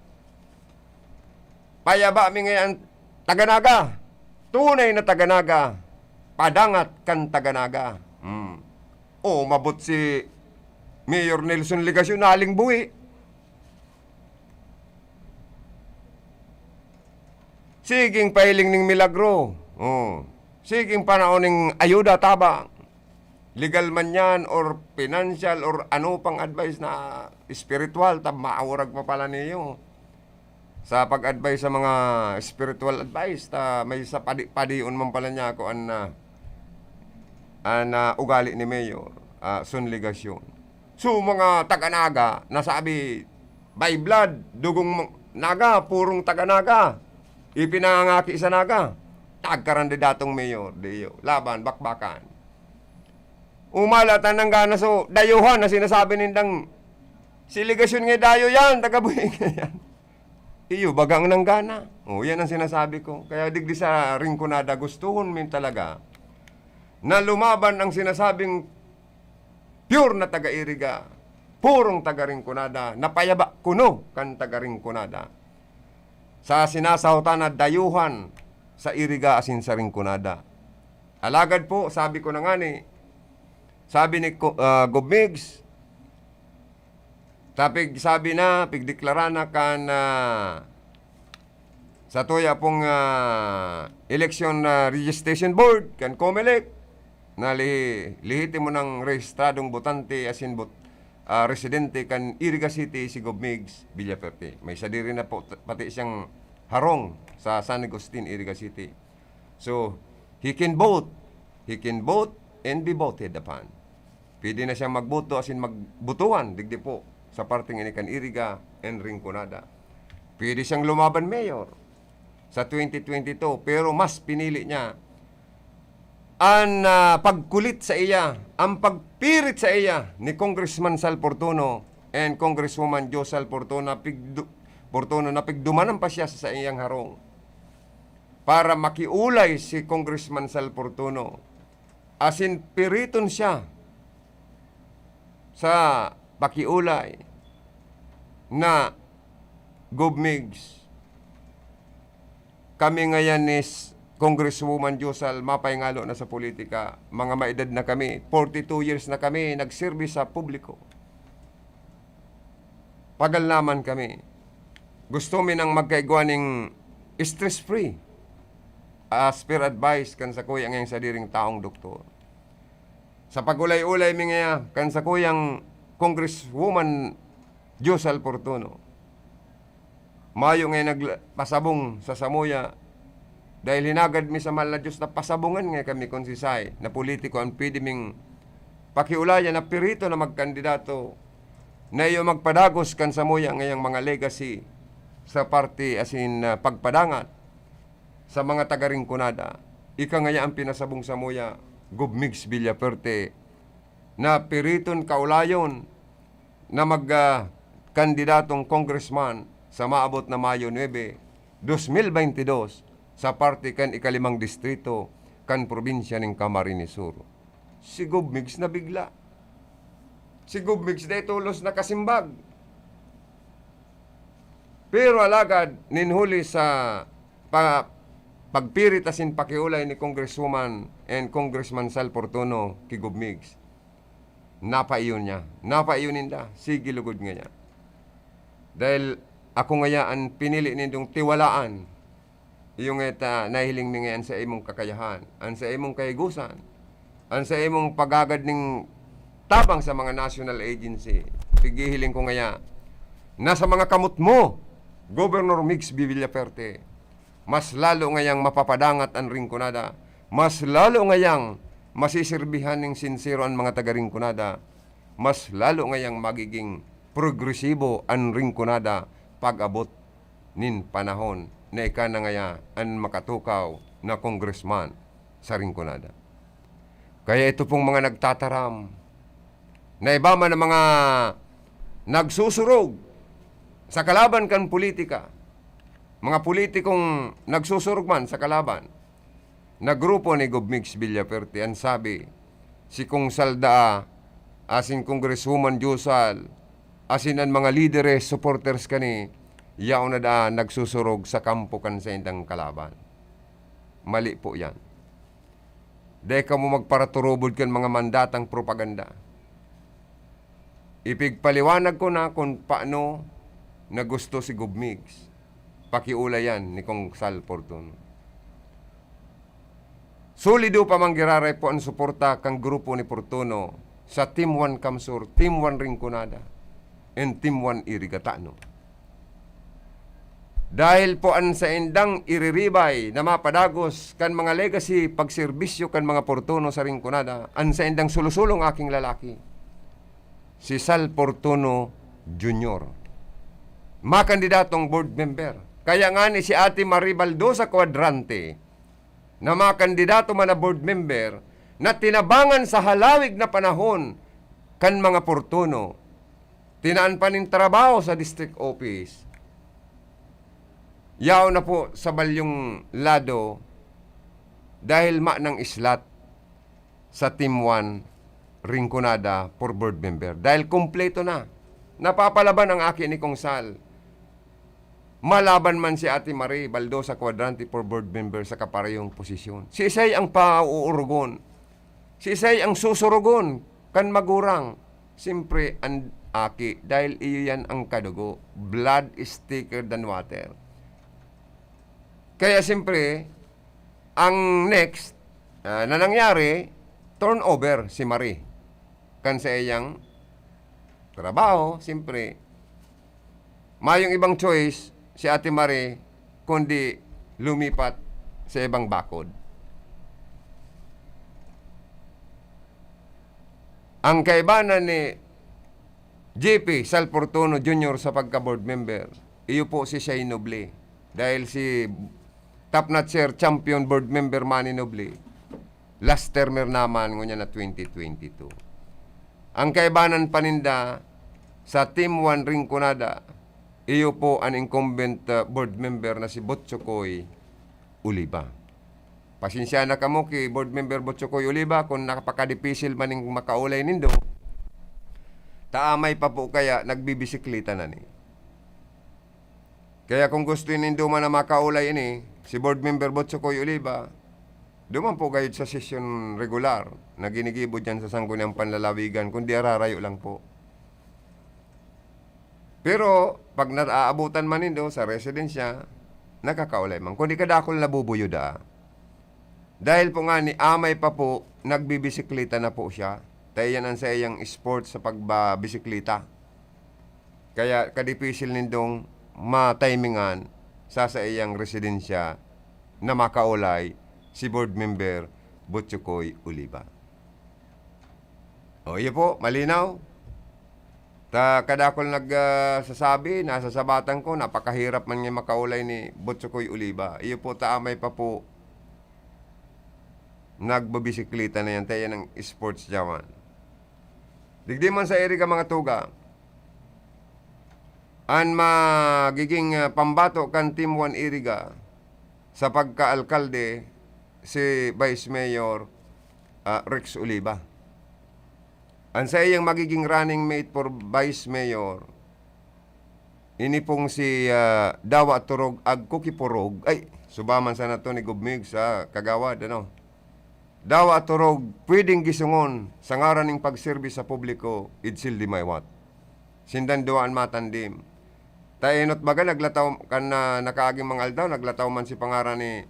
"Payaba mi ngayan, taga-Naga. Tunay na taga-Naga. Padangat kan taga-Naga." Hmm. O, mabot si Mayor Nelson Legacion, naling buhi. Siging pahiling ning milagro. Oh. Siging panaon ning ayuda, tabang. Legal man yan, or financial, or ano pang advice na espiritual, tab maurag pa pala niyo. Sa pag-advise sa mga spiritual advice, ta may sa padi-padion man pala niya ako an, ah, an, ah, ugali ni Mayor, ah, Son Legacion. So, mga taga-Naga, nasabi, by blood, dugong ma-, Naga, purong taga-Naga, ipinangangaki sa Naga. Tagkarandidatong mayor, diyo, laban, bakbakan. Umala, tanang gana, so, dayuhan na sinasabi nindang, si Legacion nga dayo yan, taga-Buhing yan. Iyo, bagang nanggana. O, yan ang sinasabi ko. Kaya digdi sa Rinconada, gustuhon min talaga na lumaban ang sinasabing pure na taga-Iriga, purong taga-Rinconada, napayaba kuno kan taga-Rinconada. Sa sinasahotan na dayuhan sa Iriga asin sa Rinconada. Alagad po, sabi ko na ngani, sabi ni Ko-, ah, Gob Migs, tapig sabi na, pigdeklara na kan, ah, sa tuya pong, ah, Election, ah, Registration Board, kan Comelec, na lihi-, lehitimo nang rehistradong botante asin bot-, ah, residente kan Iriga City si Gob Migs Villaferte. May sadiri na po t-, pati siyang harong sa San Agustin, Iriga City. So, he can vote. He can vote and be voted upon. Pwede na siyang magboto asin magbotohan digdi po sa parteng ini kan Iriga and Rinconada. Pwede siyang lumaban mayor sa twenty twenty-two, pero mas pinili niya an, ah, pagkulit sa iya, ang pagpirit sa iya ni Congressman Sal Fortuno and Congresswoman Jo Sal Fortuna, pigdu-, Fortuno, na pigdumanan pa siya sa saiyang harong para makiulay si Congressman Sal Fortuno. Asin piriton siya sa pakiulay na, "Gob Migs, kami ngayan ni s-, Congresswoman Jo Sal, mapahingalo na sa politika. Mga maedad na kami, forty-two years na kami nagserbi sa publiko. Pagalnaman kami. Gusto mi nang magkaigwa ning stress-free." As per advice kan sakuya ngayang sadiring taong doktor. Sa pag-ulay-ulay mi ngaya kan sakuyang Congresswoman Jo Sal Fortuno, mayo ngaya nagla-, pasabong sa samuya, dahil hinagad mi sa mahal na Diyos na pasabongan ngaya kami kun sisay na politiko an pwede ming pakiulayan na pirito na magkandidato na iyo magpadagos kan samuya ngayang mga legacy sa parti asin, ah, pagpadangat sa mga taga Rinconada. Ika ngaya an pinasabong samuya, Gob Migs Villaferte, na piriton kaulayon na mag, ah, kandidatong congressman sa maabot na Mayo nuebe, dos mil baynte dos, sa parte kan ikalimang distrito kan probinsya nin Camarines Sur. Si Gob Migs nabigla. Si Gob Migs dai tolos nakasimbag. Pero alagad, nin huli sa pa-, pagpirit asin pakiulay ni Congresswoman and Congressman Sal Fortuno ki Gob Migs, napaiyon niya. Napaiyon ninda. Sige lugod ngaya. Dahil ako ngaya an pinili nindong tiwalaan. Iyo ngaya ta nahiling mi ngaya an saimong kakayahan, an saimong kahigosan, an saimong paghagad ning tabang sa mga national agency. Pighihiling ko ngaya na sa mga kamot mo, Governor Migs Villaferte, mas lalo ngayang mapapadangat an Rinconada, mas lalo ngayang masisirbihan ning sinsero an mga taga Rinconada, mas lalo ngayang magiging progresibo an Rinconada pag-abot nin panahon na ika na ngaya an makatukaw na congressman sa Rinconada. Kaya ito pong mga nagtataram na iba man ang mga nagsusurog sa kalaban kan politika, mga politikong nagsusurog man sa kalaban, na grupo ni Gob Migs Villaferte an sabi, si Kong Salda, asin Congresswoman Jo Sal, asin an mga lideres, supporters kani, yaon na daa nagsusurog sa kampo kan saindang kalaban. Mali po yan. Dai kamo magparaturubod kan mga mandatang propaganda. Ipigpaliwanag ko na kun paano na gusto si Gov Migs pakiulayan ni Kong Sal Fortuno. Solido pa man giraray po ang suporta kan grupo ni Fortuno sa Team One CamSur, Team One Rinconada, and Team One Irigatano. Dahil po an saindang iriribay na mapadagos kan mga legacy pagserbisyo kan mga Fortuno sa Rinconada, an saindang sulusulong aking lalaki, si Sal Fortuno Junior, makandidatong board member. Kaya nga ni si Ate Marie Baldosa Cuadrante, na makandidato man na board member, na tinabangan sa halawig na panahon kan mga Fortuno, tinaan pa nin trabaho sa district office. Yaon na po sa balyong lado dahil manang islat sa Team One Rinconada for board member. Dahil kompleto na. Napapalaban ang aki ni Kong Sal. Malaban man si Ate Marie Baldosa Cuadrante for board member sa kaparehong posisyon. Siisay ang pauurugon? Siisay ang susurugon kan magurang? Siyempre, ang aki, dahil iyo yan ang kadugo. Blood is thicker than water. Kaya siyempre, ang next, ah, na nangyari, turnover si Marie. Kan sa iyang trabaho, siyempre, mayong ibang choice si Ate Marie, kundi lumipat sa ibang bakod. Ang kaibanan ni J P Sal Fortuno Junior sa pagka-board member, iyo po si Shai Noble. Dahil si top notcher champion board member Manny Noble, last termer naman ngunyan na twenty twenty-two. Ang kaibanan paninda sa Team One Rinconada, iyo po an incumbent, ah, board member na si Botchokoy Oliva. Pasensya na kamo ki Board Member Botchokoy Oliva kun napakadipisil man ning makaulay nindo. Ta amay pa po kaya nagbibisikleta na ni. Kaya kung gusto nindo man na makaulay ini, si Board Member Botchokoy Oliva, duman po gayud sa sesyon regular na ginigibo diyan sa Sangguniang Panlalawigan, kundi ararayo lang po. Pero pag naaabutan man nindo sa residensya, nakakaulay man. Kundi kadakul nabubuyod, ah. Dahil po nga ni amay pa po, nagbibisikleta na po siya. Ta iyan ang saiyang sport sa pagbabisikleta. Kaya kadipisil nindong matimingan sa saiyang residensya na makaulay si Board Member Butchukoy Oliva. O, iyo po, malinaw. Ta kadakul nag, ah, sasabi, nasasabatan ko, napakahirap man nga makaulay ni Butsukoy Oliva. Iyo po, ta amay pa po, nagbabisikleta na yan, ta yan ang sports yaman. Digdi man sa iri ka mga tuga, an magiging, ah, pambato kan Team One Iriga sa pagka-alkalde, si Vice Mayor, ah, Rex Oliva. An saiyang magiging running mate for Vice Mayor, ini pong si, ah, Dawa Turog Agkukipurog. Ay, subaman sana to ni Gubmig sa Kagawad, ano? Dawa Turog, pwedeng gisungon sa ngaran ning pagserbi sa publiko, Edsel Dimaywat. Sindan duwa an matandim. Ta enot baga naglataw, kan na, nakaaging mga aldaw, naglataw man si pangaran ni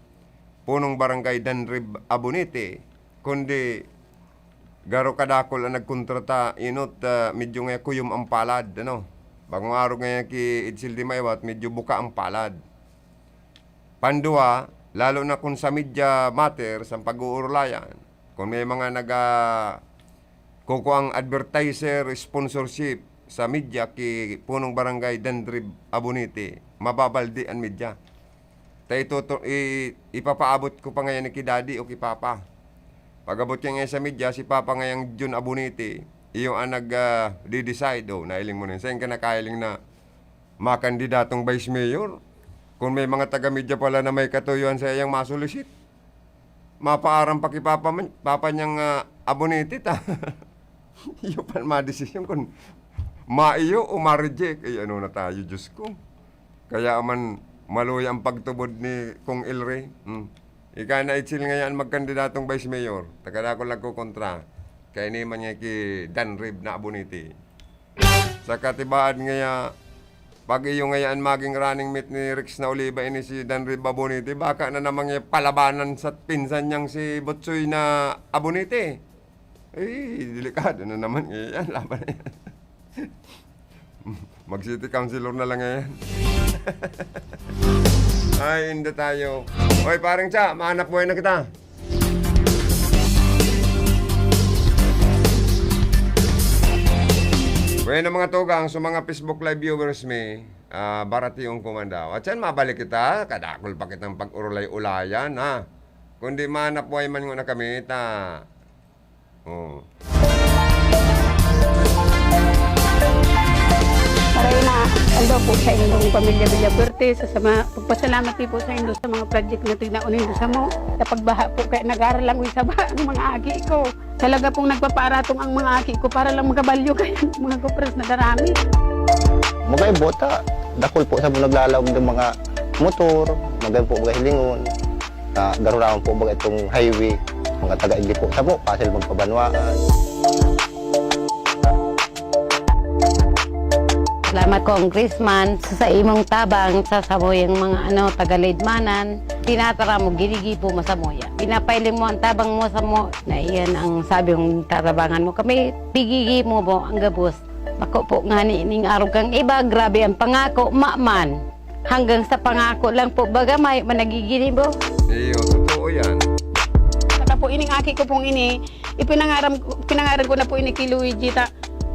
Punong Barangay Danrib Abonete, kundi garo kadakul an nagkontrata, enot, ah, medyo nga kuyom ang palad, ano? Bagong arog nga yan ki Edsel Dimaywat, medyo buka ang palad. Pandua, lalo na kun sa media matter, sa pag-uurulayan, kun may mga naga-, kukuang advertiser, sponsorship sa media ki Punong Barangay Dandrib Abonite, mababaldi an media. Ta ito to, i-, ipapaabot ko pa ngayon ki Daddy o ki Papa. Pag-abot ko ngayon sa media, si Papa ngayang Jun Abonite, iyo ang nag, ah, di-decide. Oh, nailing mo na yun. Saan ka nakahiling na makandidatong vice mayor? Kung may mga taga-media pala na may katuyuan sa iyang masulisit, mapaaram pa ki Papa man, Papa niyang, ah, Abonite ta. Iyo pa madesisyon kun maiyo o ma-reject. Ay, ano na tayo, Diyos ko. Kaya man, maluya ang pagtubod ni Kong El Rey. Hmm. Ika na Itzel ngaya an magkandidatong vice mayor. Takadakul nagkokontra. Kaya ini man niya ki Dan Rib na Abonite. Sa katibaad ngaya, pag iyo ngaya an maging running mate ni Rex na Oliva ini si Dan Rib Abonite, baka na naman niya palabanan sa pinsan niyang si Butsoy na Abonite. Eh, delikado na naman ngayon. Laban na yan. Mag-city councilor na lang ngayon. Ay, hindi tayo. Oy, parang siya, mahanap buhay na kita. Bueno, mga tugang, sa mga Facebook Live viewers mi, ah, baratiyon ko man daw. At yan, mabalik kita, kadakul pa kitang pag-urulay-ulayan, ha? Kundi mahanap buhay man nguna kami, ta Oh. Maray na aldaw po sa indong pamilya Villafuerte, sa sama, pagpasalamat din po sa indo sa mga project na tinaon nindo sa mo. Sa pagbaha po, kaya nag-aaral lang sa baha ang mga aki ko. Talaga pong nagpapaaratong ang mga aki ko para lang makabalyo kaya mga kupras na darami. Magay bota, dakul po sa mga naglalaom ng mga motor, magay po mga hilingon. Sa Garunawan po, baga itong highway, mga taga-igdi po sa po, pasil magpabanwaan. Salamat, Congressman, sa, sa imong tabang sa samuyang mga ano, taga-Leedmanan. Tinatara mo, ginigibo mo sa muya. Pinapailing mo ang tabang mo sa mo, na iyan ang sabi mong tatabangan mo. Kami, pigigi mo mo ang gabos. Bako po nga ni ning arog kang iba, grabe ang pangako, maman. Hanggang sa pangako lang po, baga may managiginibo. Iyo, totoo yan. Saka po ining aki ko pong ini, ipinangaram, pinangaran ko na po ini kay Luigi ta.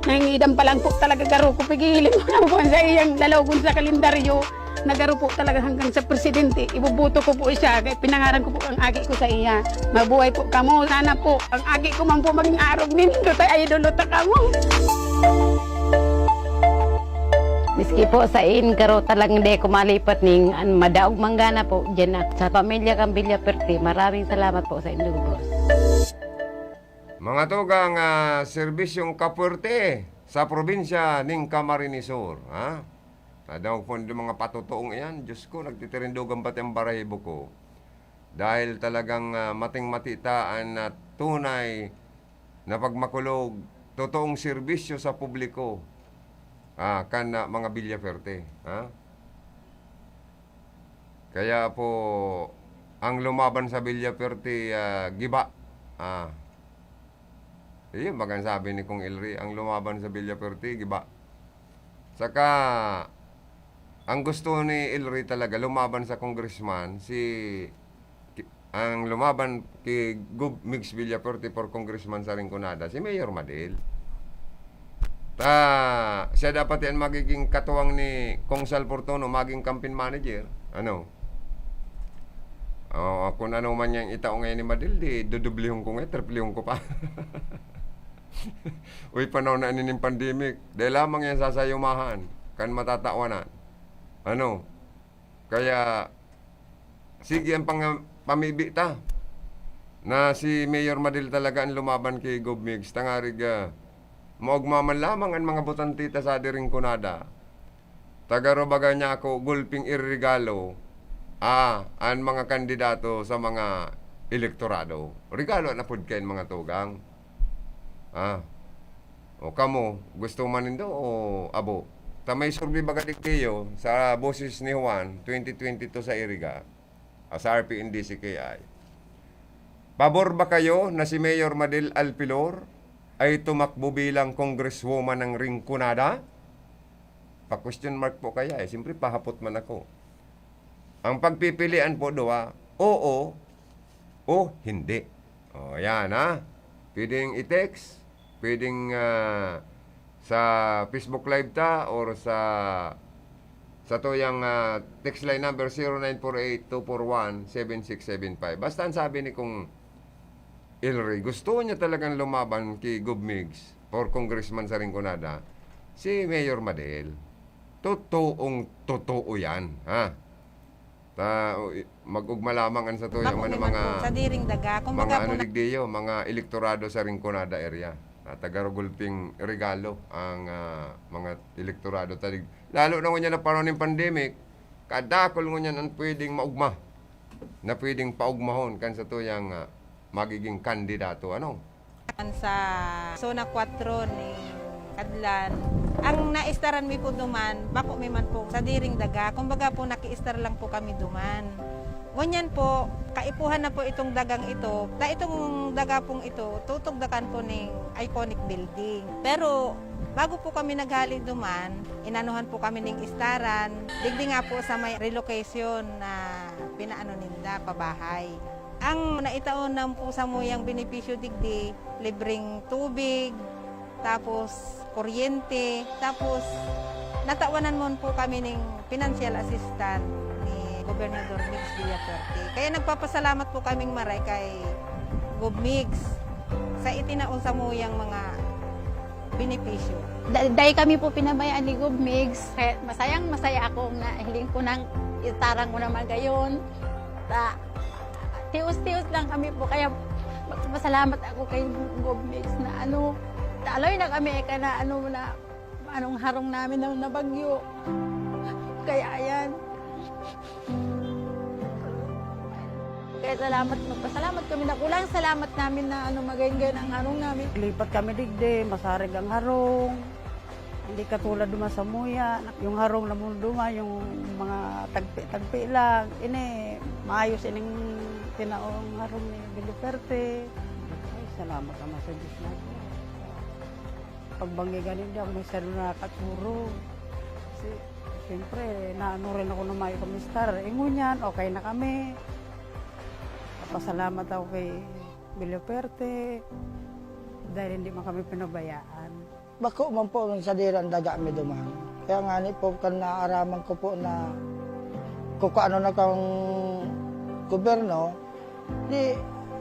Nangingidan pa lang po talaga garo ko, pigilan ko na po sa iyang lalaw sa kalendaryo. Nagaro po talaga hanggang sa presidente. Ibuboto ko po siya. Kaya pinangaran ko po ang aki ko sa iya. Mabuhay po kamo. Sana po ang aki ko man po maging arog nindo ta idolo ta kamo. Miski po sa in karo talagang di ko malipat ning an madaog manggana po dyan na sa pamilya kang Villafuerte. Maraming salamat po sa inyong boss. Mga tugang, ah, serbisyong kapuwerte sa probinsya ning Camarines Sur, ha? Tadaw po mga patutuong iyan, Diyos ko, nagtitirindugan pati ang barahibo ko. Dahil talagang, ah, mating-mati ta an, ah, tunay na pagmakulog, totoong serbisyo sa publiko, ah, kan, ah, mga Villafuerte, ha? Kaya po, ang lumaban sa Villafuerte, ah, giba. Ah. Iyon, bagang sabi ni Kong Elry, ang lumaban sa Villafuerte, giba. Saka, ang gusto ni Elry talaga, lumaban sa congressman, si, ki- ang lumaban ki Gov Migs Villafuerte for congressman sa Rinconada, si Mayor Madel. Ta, siya dapat yan magiging katuwang ni Kong Sal Fortuno, maging campaign manager. Ano? Oh, kung ano man yang itao ngayon ni Madel, di dudublihon ko ngayon, triplihon ko pa. Uy, panahon na ini ning pandemic, dahil lamang yan sasayumahan, kan matatawanan. Ano? Kaya, sige ang pang-, pamibi ta na si Mayor Madel talaga ang lumaban ki Gov Migs, tangarig, ah, maugma man lamang an mga botante ta sa diring kunada. Tagaro baga niya ako gulping iregalo, ah, an mga kandidato sa mga elektorado. Regalo na pud kayan, mga tugang. Ah. O kamo, gusto man nindo o abo? Ta may survey baga digdiyo sa Boses ni Juan twenty twenty-two sa Iriga, ah, sa R P N D C K I. Pabor ba kayo na si Mayor Madel Alpilor ay tumakbo bilang congresswoman ng Rinconada? Pa-question mark po kaya eh. Siyempre, pahapot man ako. Ang pagpipilian po, duwa, oo o hindi. O, yan, ha? Pwedeng i-text, pwedeng, ah, sa Facebook Live ta or sa, sa tuyang, ah, text line number zero nine four eight two four one seven six seven five. Basta ang sabi ni Kong Elry, gusto niya talagang lumaban ki Gov Migs for congressman sa Rinconada, si Mayor Madel. Totoong totoo yan, ha? Ta, o, i-, mag-ugma lamang an sa tuyang Bako ano, naman mga, po, sa diring daga. Kumbaga mga po ano na- digdiyo, mga elektorado sa Rinconada area. Na tagarugulping regalo ang, ah, mga elektorado ta dig-, lalo na ngunyan na panahon ng pandemic, kadakol ngunyan ang pwedeng maugma. na pwedeng paugmahon kan satuyang, ah, magiging kandidato, ano? Sa Zona Cuatro ni Kadlan, ang naistaran mi po duman, bako mi man po sa diring daga. Kumbaga po, nakiistar lang po kami duman. Ngunyan po, kaipuhan na po itong dagang ito. Ta itong daga pong ito, tutugdakan po ning iconic building. Pero bago po kami naghali duman, inanuhan po kami ning istaran. Digdi nga po sa may relocation na pinaano ninda, pabahay. Ang naitaon na po samuyang benepisyo digdi, libreng tubig, tapos kuryente, tapos natawanan mon po kami ning financial assistant ni Gobernador Migs Villafuerte. Kaya nagpapasalamat po kaming maray kay Gob Migs sa itinaon samuyang mga benepisyo. Da-, dai kami po pinabayaan ni Gob Migs. Kaya masayang-masaya ako na hiling ko nang itarang ko naman gayon. Ta-, tios-tios lang kami po. Kaya magpapasalamat ako kay Gob Migs na ano, taaloy na kami ka na ano na, anong harong namin na, na bagyo. Kaya ayan. Kaya salamat, magpasalamat kami. Dakulang salamat namin na ano, magayon-gayon ang harong namin. Lipat kami digdi, masarig ang harong. Hindi katulad duman sa Muya, yung harong na mundo duman, yung mga tagpi-tagpi lang. Ini, maayos ining tinaong harong ni Billy Perte. Ay, salamat naman sa Diyos natin. Pagbanggi ganin, di ako masyado nakakaturo. Kasi, siyempre, naano rin ako na mayo kami star. Ingon yan, okay na kami. Pasalamat ako kay Billy Perte dahil hindi man kami pinabayaan. Bako man po, sadiri an daga mi duman. Kaya ngani po, kan naaraman ko po na kukuanon na kang gobyerno, di,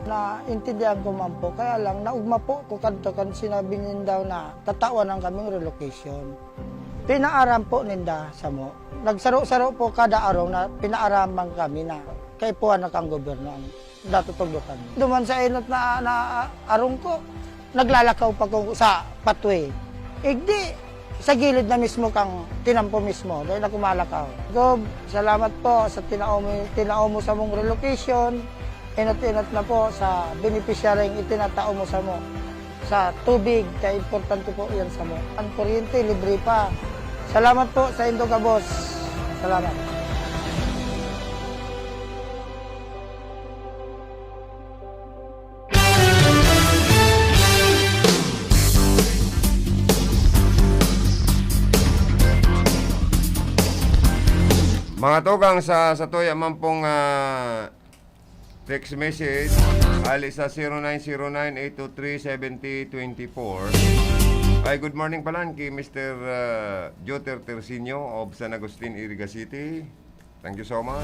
naintindihan ko man po. Kaya lang, naugma po ko kadto kan sinabi ninda na tatawan na kaming relocation. Pinaaram po ninda samo. Nagsaro-saro po kada arong na pinaaraman kami na kaipuhan na kang gobyerno ang datutugdokan. Duman sa enot na, na arong ko, naglalakaw pa ko sa pathway. Igdi, sa gilid na mismo kang tinampo mismo, dahil ako malakaw. Gob, salamat po sa tinao mo, tinao mo samong relocation. Enot-enot na po sa benepisyaryong itinatao mo samo. Sa tubig, kaya importante po yan samo. Ang kuryente, libre pa. Salamat po sa indo gabos. Salamat. Mga tugang, sa, sa tuya man pong, ah, text message, hali sa zero nine zero nine eight two three seventy twenty-four. Ay, good morning pala ki Mister, ah, Joter Tercinio of San Agustin, Iriga City. Thank you so much.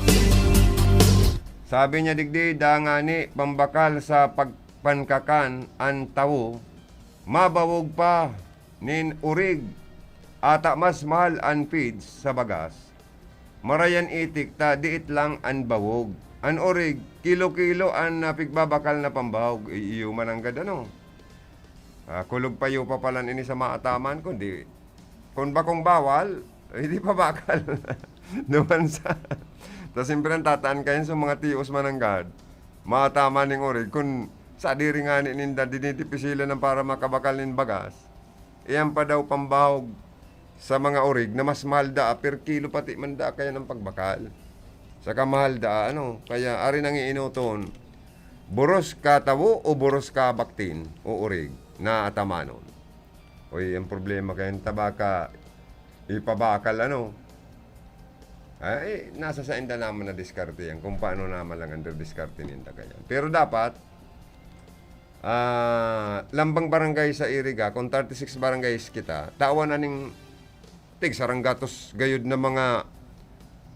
Sabi niya, digdi, dangani, pambakal sa pagpankakan an tawo, mabawog pa nin urig, ata mas mahal an feeds sa bagas. Marayan itik ta, diit lang an bawog. An urig, kilo-kilo an, ah, pigbabakal na pambawog. I-, iyo man ang gad, ano? Ah, kulog pa iyo pa palan ini sa maataman, kundi kun bakong bawal, eh, di pa bakal. Duman sa, ta siyempre ang tataan kayan sa mga tios man ang gad. Maataman ning urig, kun sadiri ngani ninda, dinidipisilan ang para makabakal nin bagas. Iyan pa daw pambahog sa mga orig na mas mahal daa per kilo pati man daa kaya ng pagbakal. Saka mahal daa, ano, kaya ari nang iinoton, boros ka tawo o boros ka baktin o orig na atamanon. Uy, ang problema kaya ng tabaka, ipabakal, ano, ay, nasa sainda naman na diskarte yan, kung paano naman lang ang diskarte ninda kaya. Pero dapat, ah, lambang barangay sa Iriga, kung thirty-six barangays kita, tawan na ning tig saranggatos gayod na mga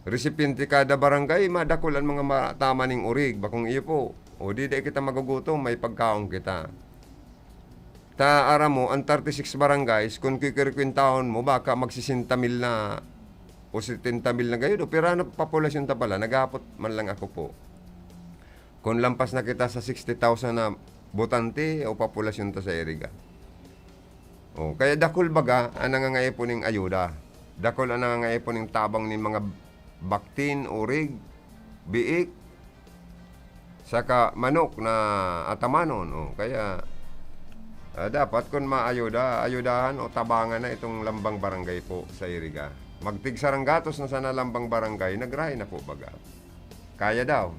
resipyente kada barangay, madakul an mga matama ning orig, bakong iyo po. O di, dai kita magugutom, may pagkaon kita. Ta, aram mo, ang thirty-six barangays, kung kikirkwentahon mo, baka magsisenta mil na o setenta mil na gayod, o pira na populasyon ta pala, naghahapot man lang ako po. Kung lampas na kita sa sixty thousand na botante o populasyon ta sa Iriga. O, kaya dakul baga ang nangangaipo ning ayuda. Dakul ang nangangaipo ning tabang ning mga baktin, urig, biik, saka manok na atamanon, oh. Kaya, ah, dapat kun maayuda, ayudahan o tabangan na itong lambang barangay po sa Iriga. Magtig saranggatos na sana lambang barangay, nagray na po baga. Kaya daw.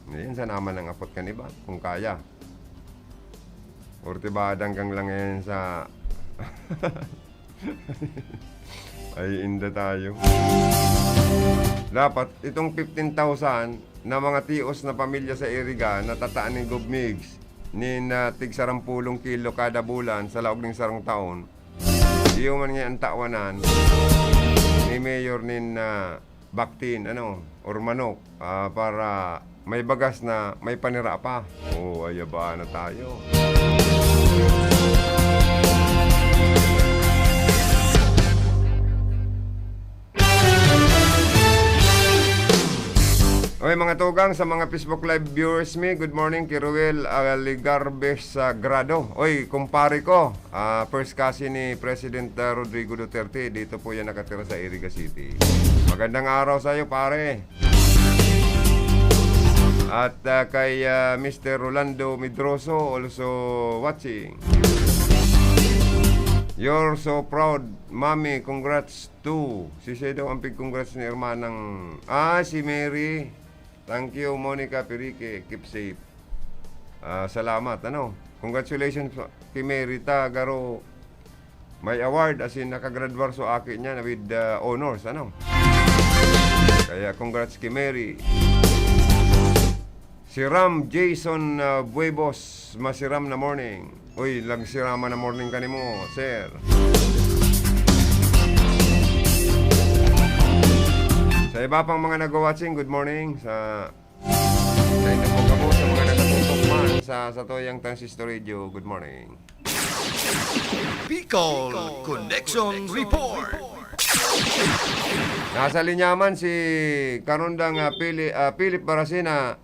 Ngayon, sa naman ang apot kan iba, kung kaya. Ortibadang kang lang ngayon sa Ay, inda tayo. Dapat itong fifteen thousand na mga tios na pamilya sa Iriga na tataan ni Gov Migs nin, ah, tig sarampulong kilo kada bulan sa laog ning sarong taon, iyo man nga ang tawanan ni Mayor nin, ah, baktin, ano, or manok, ah, para may bagas na may panira pa. Oh, ayaba na tayo. Oy, mga tugang, sa mga Facebook Live viewers mi, good morning, ki Ruel Aligarbe Sagrado. Oy, kumpare ko, ah, first cousin ni President, ah, Rodrigo Duterte, dito po yan nakatira sa Iriga City. Magandang araw sa'yo, pare. At, ah, kay, ah, Mister Rolando Medroso, also watching. You're so proud, Mommy. Congrats too. Si siya daw ang pig-congrats ni hermanang, ah, si Mary. Thank you, Monica Pirique. Keep safe. Ah, salamat, ano. Congratulations kay Mary ta, garo may award, as in, nakagradwar so aki niya with, ah, honors, ano. Kaya congrats kay Mary. Si Ram Jason, ah, Buebos, masiram na morning. Uy, nagsirama na morning kanimo, sir. Sa iba pang mga nagwa-watching, good morning. Sa, sa inyo po kamo, sa mga nakatutok man sa, sa Toyang Transistor Radio, good morning. Bicol Connection Report. Nasa linya man si Karundang, ah, Pili-, ah, Philip Baracena.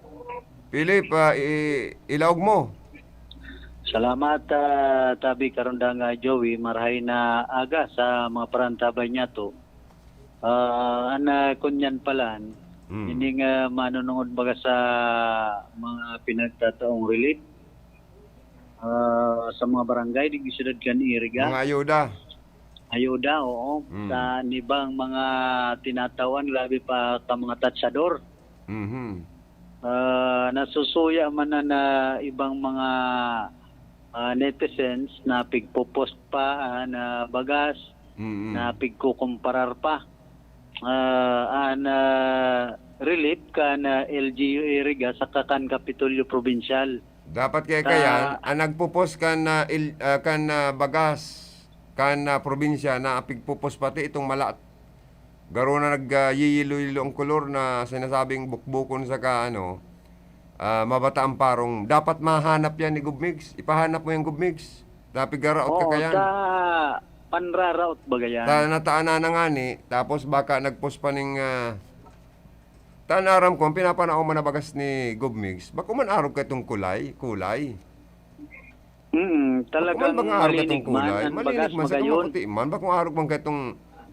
Philip, ah, i-, ilaog mo. Salamat, ah, tabi karundang, ah, Joey. Marahay na aga sa mga parantabay niyato. Ah, an, ah, kunyan palan, Hmm. ining, ah, manunungod baga sa mga pinagtataong relief, ah, sa mga barangay, digdi syudad kan Iriga. Mga ayuda. Ayuda, oo. Hmm. Sa nibang mga tinatawan, grabe pa ka mga tatsador. Mhm. Ah, nasusuya man na, na ibang mga, ah, netizens na pigpopost pa, ah, na bagas, Mm. na pigkukumparar pa. Ah, an, ah, relief kan, ah, L G U Iriga saka kan Kapitolyo Probinsyal. Dapat kaya Sa kayan, ang nagpopost kan, ah, il-, ah, kan, ah, bagas, kan, ah, probinsya na pigpopost pati itong mala-, garo na nag, ah, yiyelo-yelo ang kolor na sinasabing bukbukon saka ano, ah, mabata ang parong. Dapat mahanap yan ni Gov Migs. Ipahanap mo yan, Gov Migs. Dapat garaot ka Oo, kayan. Ta panraraot baga yan. Ta nataanan na nga ni, tapos baka nagpost pa ning, ah, ta an aram ko, ang pinapanao man na bagas ni Gov Migs, bako man arog ka itong kulay, kulay. Mm, Bako man talagang bang arog ka malinig itong man, kulay? ang Malinig bagas man, saka magayon. maputi man. Bako arog man ka itong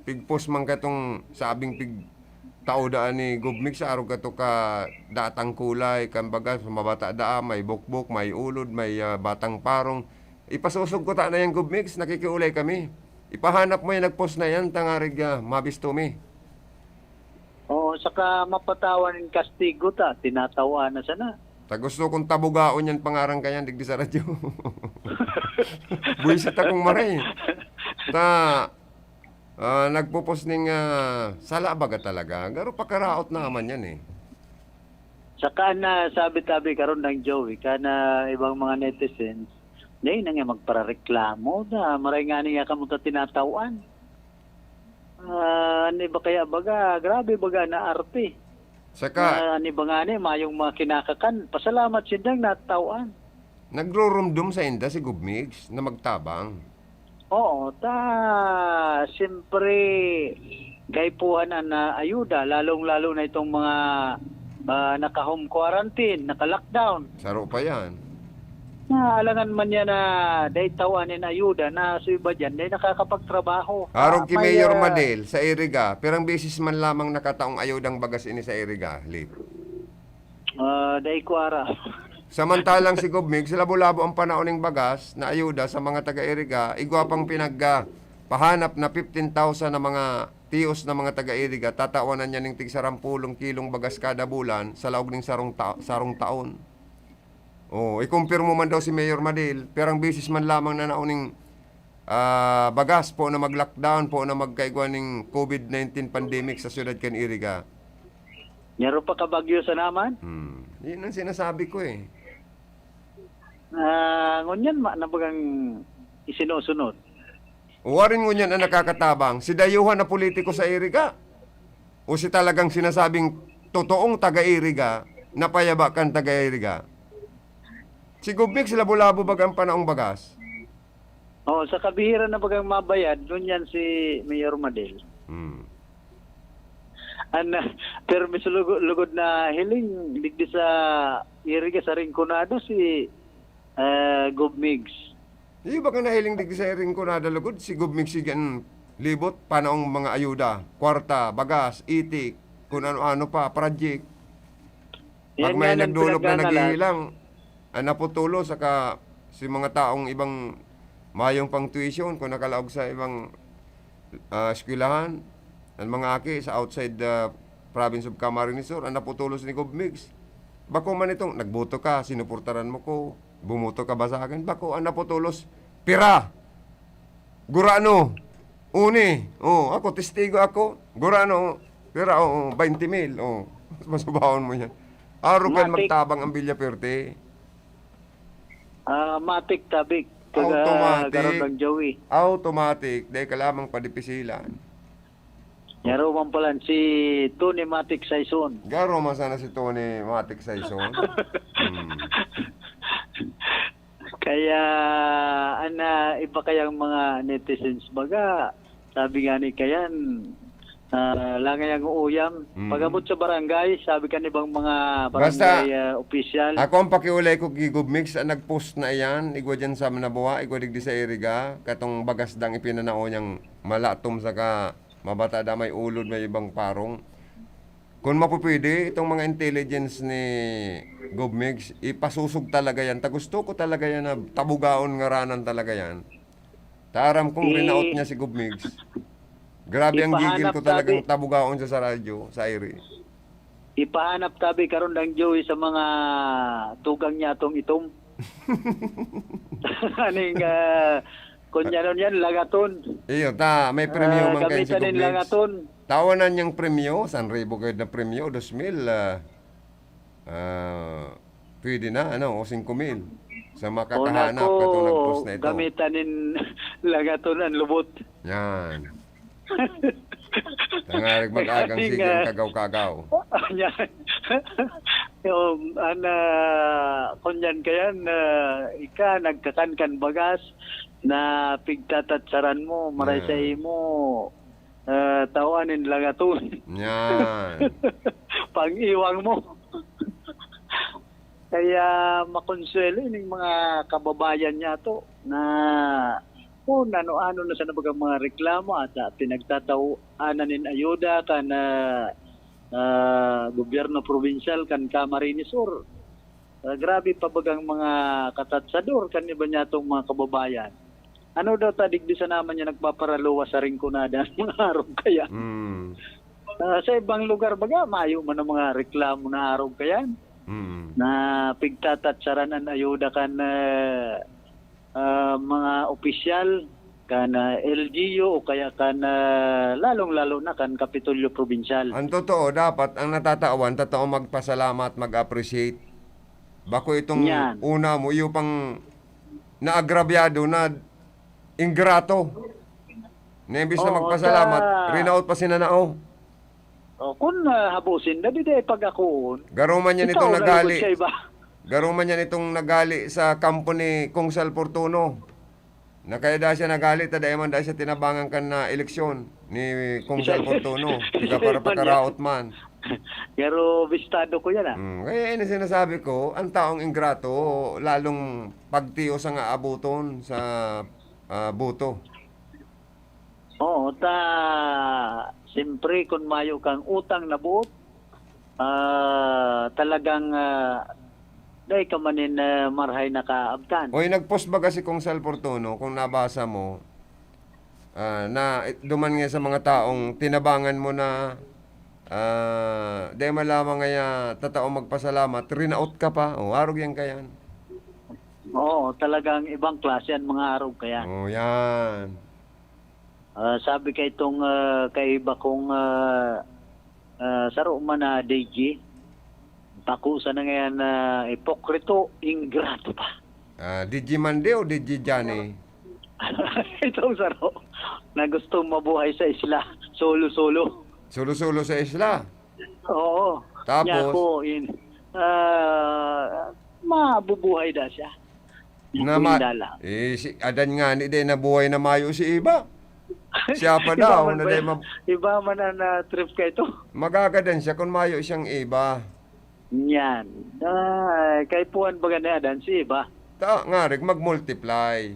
pigpost man ka itong sabing pig-, tao daan ni Gov Migs, arog ka to ka datang kulay, kan bagas, mabata daa, may bukbok, may ulod, may, ah, batang parong. Ipasosog ko ta na yan, Gov Migs, nakikiulay kami. Ipahanap mo yan, nagpost na yan, tangarig, ah, mabisto mi. Oo, saka mapatawan nin kastigo ta, tinatawa na sana. Ta gusto kong tabugaon yan, pangaran ka yan, digdi sa radyo. Buwisit akong maray. Ta, ah, nagpupos ning, ah, sala baga talaga. Garo pakaraot naman yan eh. Saka na, sabi-tabi karon ng Joey, ka na ibang mga netizens, dai na nga magpareklamo na, maray nga niya kamo ta tinatawan. Ah, an iba kaya baga, grabe baga na arte. Saka Na an iba ngani, mayong mga kinakakan, pasalamat sindang natawan. nagrurumdom sa inda si Gubmigs na magtabang. Oo, ta, siyempre, kaipuhan an, ah, ayuda, lalong-lalo na itong mga, ah, naka-home quarantine, naka-lockdown. Saro pa yan. Na alangan man yan na dai tawan nin ayuda, na so iba diyan, dai nakakapagtrabaho. Arog ki Ah, may, Mayor ah, Madel, sa Iriga, pirang beses man lamang nakataong ayudang bagas ini sa Iriga, Lip? Ah, dai ko ara. Samantalang si Gov Migs, labo-labo ang panahon ning bagas na ayuda sa mga taga-Iriga, igwa pang pinag, ah, pahanap na fifteen thousand na mga tios na mga taga-Iriga, tatawanan niya ning tig sarampulong kilong bagas kada bulan sa laog ning sarong ta-, sarong taon. Oh, i-compare mo man daw si Mayor Madil, pirang beses man lamang na naon ning, ah, bagas po na mag-lockdown, po na magkaigwa ning covid nineteen pandemic sa siyudad kan Iriga. Nyaro pa ka bagyo sa naman? Hmm. Yun ang sinasabi ko eh. Ah, ngunyan ma-, na bagang isinusunod. Warin ngunyan ang nakakatabang, si dayuhan na politiko sa Iriga? O si talagang sinasabing totoong taga-Iriga, na payaba kan taga-Iriga? Si Gov Migs, labo-labo baga ang panaong bagas. Oh, sa kabihiran na bagang mabayad, ngunyan si Mayor Madel. Hmm. An, pero may sulugod, lugod na hiling, digdi sa Iriga sa Rinconado, si, ah, Gov Migs. Di ba ka nahiling digdi sa Rinconado lugod? Si Gov Migs, sige, an libot, panaong mga ayuda, kwarta, bagas, itik, kung ano-ano pa, project. Pag Yan may nga ang nagdulok na pinagkakalat. Naghihilang, ang naputulos, saka si mga taong ibang mayong pang tuition, kung nakalaog sa ibang, ah, eskwelahan, ang mga aki sa outside the province of Camarines Sur, ang naputulos ni Gov Migs. Bako man itong, nagboto ka, sinuportaran mo ko, bumoto ka ba sa akin? Bako, ang naputulos, pira! Gurano! Uni! Oh, ako, testigo ako. Gurano! Pira, oh, oh, twenty mil. Oh, masubahon mo yan. Aro kan Matik. Magtabang ang Villaperte. Ah, matik, tabik. Taga Automatic. Garod ng Joey. Automatic. Dahil ka lamang padipisilan. Yaro man pala si Tony Matik Saison. Garo man sana si Tony Matik Saison. Hmm. Kaya, ana, iba kayang mga netizens baga, sabi nga ni Kayan, ah, langay ang uuyam. Mm. Pag-abot sa barangay, sabi kan ibang mga Basta, barangay, ah, opisyal. Ako ang pakiulay ko, Gigub Mix, ang nag-post na iyan, igwa dyan sa Manaboa, igwa digdi sa Iriga, katong bagas dang ipinanao niyang malatom saka mabata da may ulod, may ibang parong. Kung mapupwede, itong mga intelligence ni Gov Mix, ipasusog talaga yan. Ta gusto ko talaga yan na tabugaon ngaranan talaga yan. Ta aram kong I- rinaot niya si Gov Mix. Grabe ang gigil Ipahanap ko talagang tabi. Tabugaon siya sa radyo, sa Iris. Ipahanap tabi karon dang Joey sa mga tugang niya atong itom. Aning, ah, kunyanon yan, lagaton. Iyo, ta, may premyo Ah, man kayo si gamitan nin Gov Mix. Lagaton. Tawanan niyang premyo, san ribo kayo na premyo, dos mil, ah, ah, pwede na, ano, o singko mil. Sa makakahanap, Una ko, katong nag-post na ito. Gamitan nin lagaton ang lubot. Yan. Tangarig mag-agang Kasi sige ang nga, kagaw-kagaw. Yan. Yung, ana, kunyan kayan, ah, ika, nagkakan kan bagas, na pigtatatsaran mo, maray Ah. sa imo, ah, tawanin lang aton. Yan. Pag-iwang mo. Kaya makonsuelo ining mga kababayan niya to na kung ano-ano na sa nabagang mga reklamo at, ah, pinagtatawanan nin ayuda kan, ah, ah, gobyerno probinsyal kan Camarines Sur. Ah, grabe pa bagang mga katatsador kan iba niya tong mga kababayan. Ano daw ta digdi sa naman niya nagpaparaluwas sa Rinconada ang mga arog kaya? Mm. Ah, sa ibang lugar baga, mayo man ang mga reklamo na arog kaya. Mm. Na pigtatatsaran ang ayuda kan, ah, ah, mga opisyal, kan, ah, L G U o kaya kan, ah, lalong-lalo na kan Kapitolyo Probinsyal. Ang totoo, dapat ang natatawan, totoo magpasalamat, mag-appreciate. Bako itong Yan. Una mo, iyo pang naagrabyado na ingrato. Na imbis na Oo, magpasalamat, ta- rinaot pa sinanao. O, kun, ah, habusin na, di, di, pag-akoon. Garo man yan itong Ikaw, nagali. Nalugod sa iba. Garo man yan itong nagali sa kampo ni Kong Sal Fortuno. Na kaya dahil siya nagali, ta dahil man dahil siya tinabangan kan na eleksyon ni Kong Sal Fortuno. Isa Tiga para man yan. Pakaraot man. Pero bistado ko yan, ah. Mm, kaya yun ang sinasabi ko, ang taong ingrato, lalong pagtios ang aabuton sa, ah, boto. Oo, ta, siyempre, kung mayo kang utang na buot, Ah, talagang, ah, dai ka man nin, ah, marahay nakaabtan. Oy, nag-post baga si Kong Sal Fortuno, kung nabasa mo, ah, na, eh, duman nga sa mga taong tinabangan mo na, ah, dai man lamang ngaya tatao magpasalamat, rinaot ka pa. O, arog yan kayan. Oo, talagang ibang klase ang mga arog kayan. Oh, yan. Ah, sabi ka itong, ah, kaiba kong, ah, ah, saro man na D J, bako sana ngayan na ipokrito, ingrato pa. Ah, D J Mande o D J Johnny? Itong saro na gustong mabuhay sa isla, solo-solo. Solo-solo sa isla? Oo. Tapos? Niya ako in, ah, mabubuhay na siya. Na ma-, Hindala. Eh, si Adan nga ni, di nabuhay na mayo si Eva. Siya pa Iba daw, man na ba di yan? mab- Iba man ang, ah, trip ka ito. Magagadan siya kung mayo siyang Eva. Yan. Ah, kaipuhan baga ni Adan si Eva. Ta, nga, rig mag-multiply.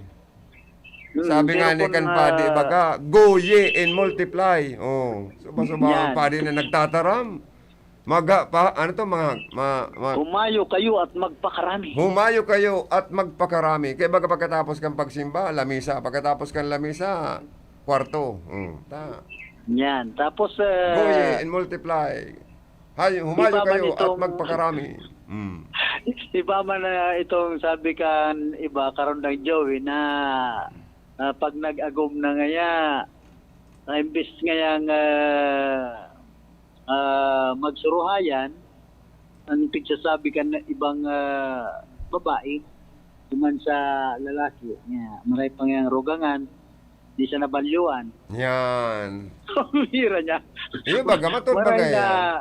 Hmm, Sabi pero nga ni kung, kan padi, ah, baga, "Go ye and multiply." Oh, suba-suba ang Yan. padi na nagtataram. Maga pa, ano to, mga, ma-, ma- Humayo kayo at magpakarami. Humayo kayo at magpakarami. Kaya baga pagkatapos kan pagsimba, lamisa. Pagkatapos kan lamisa, kwarto. Mm, ta. Yan. Tapos, eh, Go ye and multiply. Hay, humayo iba man kayo at itong magpakarami. Mm. Iba man na itong sabi kan iba, karon lang, Joey, na, na pag nag-agom na ngaya, na imbis ngayang, ah, ah, magsuruhayan, ang pigsasabi kan ibang, ah, babae, duman sa lalaki, nga maray pa ngayang rugangan, di siya nabalyuan. Yan. Ang hira niya. Iyo, baga, matod Maray baga na, yan.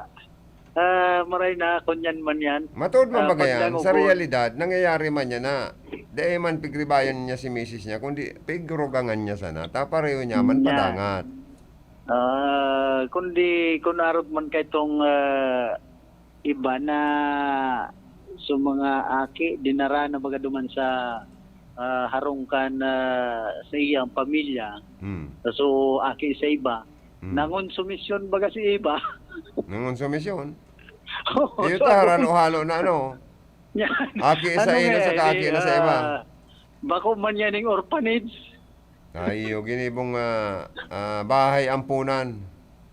ah, maray na, kunyan man yan. Matod man Ah, baga yan. Sa pagdangog ko. realidad, nangyayari man yan na dai man pigribayan niya si misis niya, kundi pigrugangan niya sana. Ta pareho niya man Yan. padangat. Ah, kundi kun arog man kay tong, ah, iba na so mga aki, dinara na baga duman sa, ah, harong kan, ah, sa iyang pamilya. Hmm. So, aki sa iba. Hmm. Nangonsumisyon baga si iba. Nangonsumisyon? Oo, Iyo so, taran o halo na ano? Yan. Aki sa Ano ina nga, saka eh, aki na sa iba. ah, bako man yan yung orphanage. Ay, yung ginibong, ah, ah, bahay ampunan.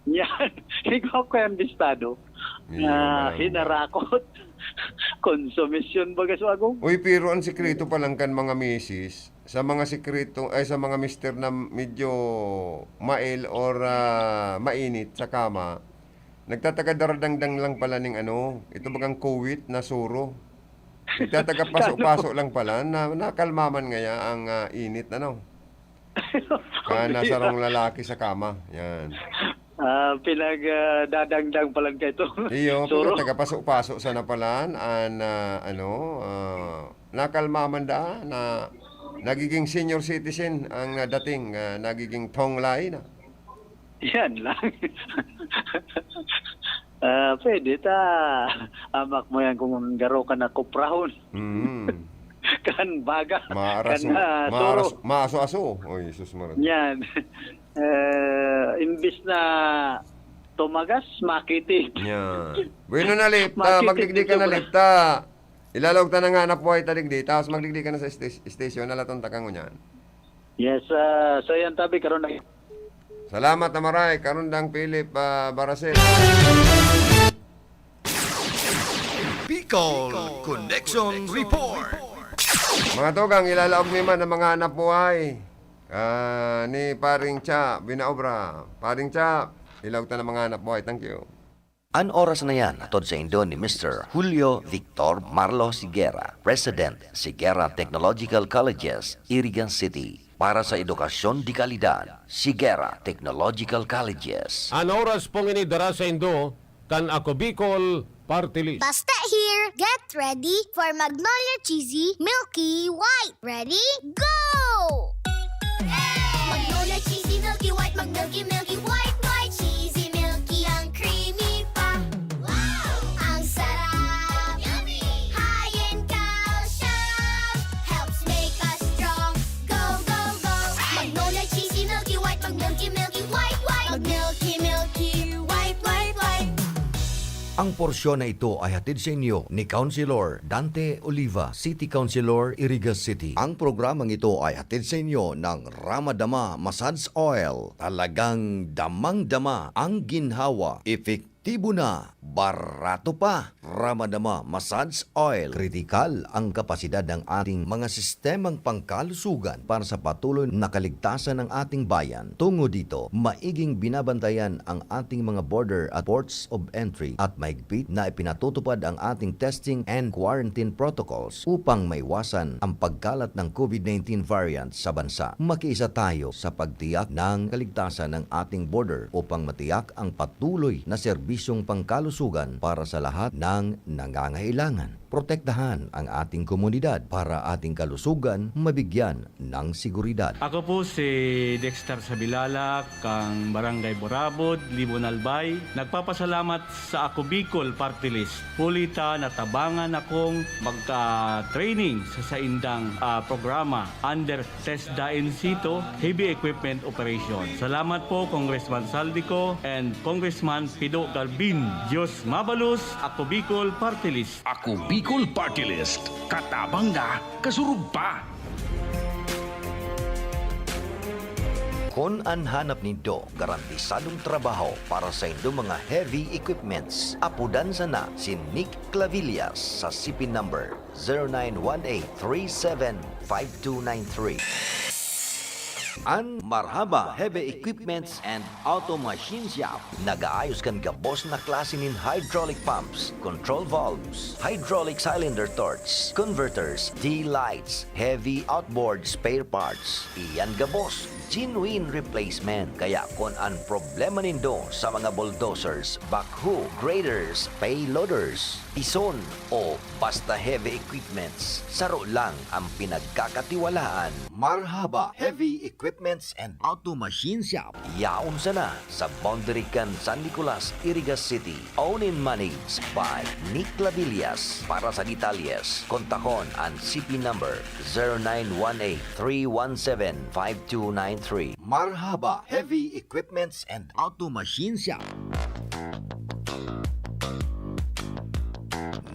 Yan. Ikaw ko yung bistado. Iyo, Na malaman. hinarakot. Konsumisyon baga sa agong. Uy, pero ang sikreto pa lang kan mga misis, sa mga sikreto, ay, sa mga mister na medyo mail or, ah, mainit sa kama, nagtatagadaradangdang lang pala ning ano, ito bagang kuwit na suro. Nagtatagapaso-paso lang pala, na, nakalma man ngaya ang, ah, init, ano? Ang Kana bira. sarong lalaki sa kama, yan. Ah, pinag, ah, dadangdang pa lang kayo. Iyo, Suro. pinagtagapaso-paso sana pala, an, ah, ano, ah, nakalma man da, na nagiging senior citizen ang nadating, ah, nagiging Thong Lai na. Yan lang. Ah, pwede ta. Amak mo yan kung garo ka na kuprahon. Mm. Kan baga, Maaraso, kan, ah, maaraso, suro. maaso-aso. Oy, Jesus Maria. Yan. Eh, imbis na tumagas, makitig. Yan. Bueno na, Lip. Ta, Makitig magdigdi ka na, sobra. Lip. Ta, ilalaog ta na nga na buhay ta digdi. Tapos magdigdi ka na sa stas-, station. Nalaton ta ka ngunyan. Yes, ah, so yan, tabi, karon na. Salamat na maray, Karundang Philip, ah, Baracel. Bicol Connection Report. Mga tugang, ilalaog mi man ang mga hanap buhay, ah, ni Paring Cha Binaobra. Paring Cha, ilaog ta na mga hanap buhay. Thank you. An oras na yan hatod saindo ni Mister Julio Victor Marlos Higuera, President, Higuera Technological Colleges, Irigan City. Para sa edukasyon de kalidad, Higuera Technological Colleges. An oras pong ini dara saindo kan Ako Bicol Party List. Basta here, get ready for Magnolia Cheesy Milky White. Ready? Go! Magnolia Cheesy Milky White, mag-milky, milky, white, white, cheesy, milky, ang creamy pa. Wow! Ang sarap! Yummy! High in calcium, helps make us strong. Go, go, go! Magnolia Cheesy Milky White, mag-milky, milky, white, white. Mag-milky, milky, white, white, white. Ang porsyon na ito ay hatid sa inyo ni Councilor Dante Oliva, City Councilor, Iriga City. Ang programang ito ay hatid sa inyo ng Ramadama Massage Oil. Talagang damang-dama ang ginhawa. Epektibo na, barato pa. Ramadama Massage Oil. Kritikal ang kapasidad ng ating mga sistemang pangkalusugan para sa patuloy na kaligtasan ng ating bayan. Tungo dito, maiging binabantayan ang ating mga border at ports of entry at mahigpit na ipinatutupad ang ating testing and quarantine protocols upang maiwasan ang pagkalat ng COVID nineteen variant sa bansa. Makiisa tayo sa pagtiyak ng kaligtasan ng ating border upang matiyak ang patuloy na serbisyong pangkalusugan para sa lahat ng nangangailangan. Protektahan ang ating komunidad para ating kalusugan mabigyan ng seguridad. Ako po si Dexter Sabilala, kan Barangay Burabod, Libon, Albay. Nagpapasalamat sa Ako Bicol Party List. Huli ta natabangan akong magka-training sa saindang, ah, programa under TESDA in situ, heavy equipment operation. Salamat po, Congressman Saldico and Congressman Pido Galvin. Diyos mabalos, Ako Bicol Party List. Ako Bicol Party List, katabang na, kasurog pa. Kun an hanap nindo garantisadong trabaho para sa indo mga heavy equipments, apodan sana si Nick Clavillas sa C P number zero nine one eight three seven five two nine three. An Marhaba Heavy Equipments and Auto Machine Shop nagaayos kan gabos na klase nin hydraulic pumps, control valves, hydraulic cylinder torch, converters, D-lights, heavy outboard spare parts. Iyan gabos, genuine replacement. Kaya kun an problema nindo sa mga bulldozers, backhoe, graders, payloaders, pison, o basta heavy equipments, saro lang ang pinagkakatiwalaan. Marhaba Heavy Equipments and Auto Machine Shop. Yaon sana sa boundary kan San Nicolas, Iriga City. Owned and managed by Nick Lavillas. Para sa detalyes, kontakon an C P number zero nine one eight three one seven five two nine three. Marhaba Heavy Equipments and Auto Machine Shop.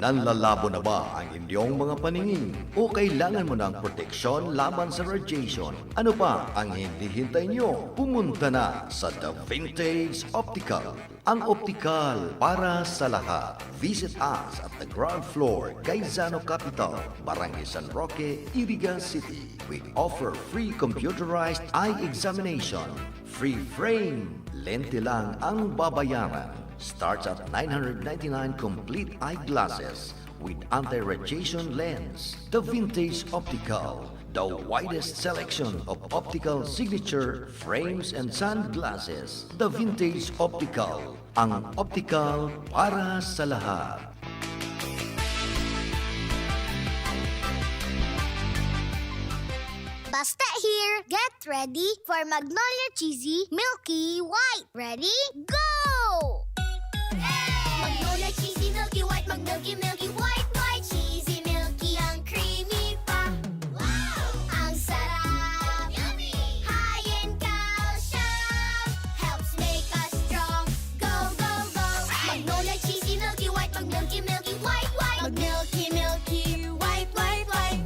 Nanlalabo na ba ang inyong mga paningin? O kailangan mo ng proteksyon laban sa radiation? Ano pa ang hinihintay nyo? Pumunta na sa The Vintage Optical, ang optikal para sa lahat. Visit us at the ground floor, Gaisano Capital, Barangay San Roque, Iriga City. We offer free computerized eye examination. Free frame. Lente lang ang babayaran. Starts at nine hundred ninety-nine complete eyeglasses with anti-radiation lens. The Vintage Optical, the widest selection of optical signature frames and sunglasses. The Vintage Optical, ang optical para sa lahat. Basta here, get ready for Magnolia Cheesy Milky White. Ready? Go! Magnolia Cheesy Milky White, mag-milky, milky, white, white, cheesy, milky, ang creamy pa. Wow! Ang sarap! Yummy! High in calcium, helps make us strong. Go, go, go! Magnolia Cheesy Milky White, mag-milky, milky, white, white, mag-milky, milky, white, white, white.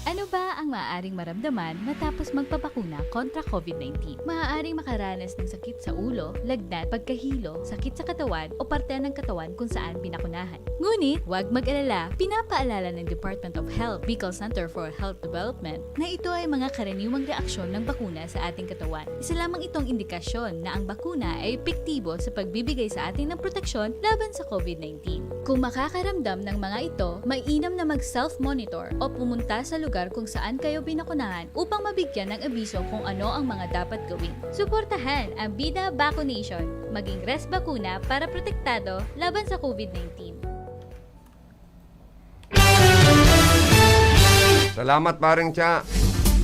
Ano ba ang maaaring maramdaman matapos magpabakuna kontra COVID nineteen? Maaaring makaranas ng sakit sa ulo, lagnat, pagkahilo, sakit sa katawan o parte ng katawan kung saan binakunahan. Ngunit, huwag mag-alala, pinapaalala ng Department of Health, Bicol Center for Health Development, na ito ay mga karaniwang reaksyon ng bakuna sa ating katawan. Isa lamang itong indikasyon na ang bakuna ay epektibo sa pagbibigay sa atin ng proteksyon laban sa COVID nineteen. Kung makakaramdam ng mga ito, mainam na mag-self-monitor o pumunta sa lugar kung saan kayo binakunahan upang mabigyan ng abiso kung ano ang mga dapat gawin. Suportahan ang Bida Vaccination. Maging Res Bakuna para protektado laban sa COVID nineteen. Salamat, Pareng Cha.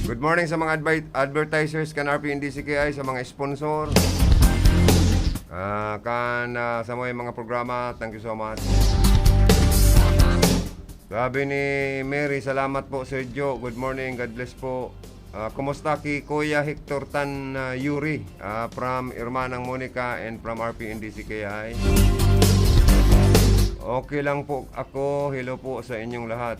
Good morning sa mga advi-, advertisers kan R P N D C K I, sa mga sponsor. Ah, kan, ah, sa mga, mga programa, thank you so much. Sabi ni Mary, "Salamat po, Sir Joe. Good morning. God bless po." Ah, kumusta ki Kuya Hector Tan, ah, Yuri? Ah, from Hermanang Monica and from R P N D C K I. Okay lang po ako. Hello po sa inyong lahat.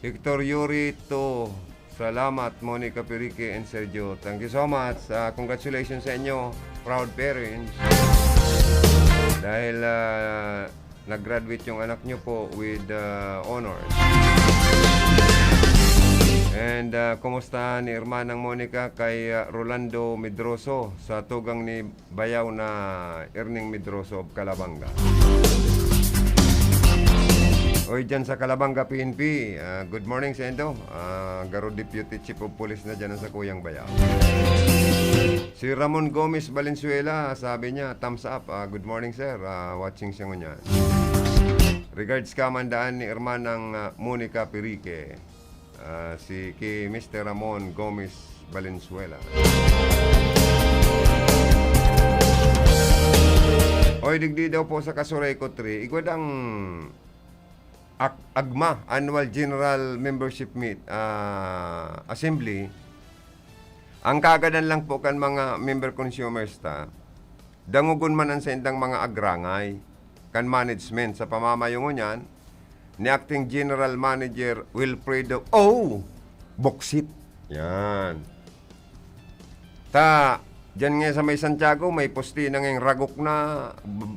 Hector Yuri to. Salamat, Monica Pirique and Sergio. Thank you so much. Ah, congratulations sa inyo, proud parents. Dahil, ah, nag-graduate yung anak nyo po with, ah, honors. And, ah, kumusta ni Hermanang Monica kay, ah, Rolando Medroso sa tugang ni Bayaw na Erning Medroso of Calabanga? Oy, dyan sa Calabanga P N P, ah, good morning sa indo. Ah, garo Deputy Chief of Police na dyan ang sakuyang Bayaw. Si Ramon Gomez Valenzuela, sabi niya, "Thumbs up." Ah, good morning, sir. Ah, watching siya ngunyan. Regards ka man daan ni Hermanang, ah, Monica Pirique. Ah, si ki Mister Ramon Gomez Valenzuela. Oy, digdi daw po sa Casureco three, igwa dang Ac-, AGMA, Annual General Membership Meet, ah, Assembly. Ang kagadan lang po kan mga member consumers ta, dangogon man an saindang mga agrangay kan management sa pamamayo ngunyan ni Acting General Manager Wilfredo O. Boksit. Yan. Ta, diyan nga sa may Santiago, may poste na ngayong ragok na,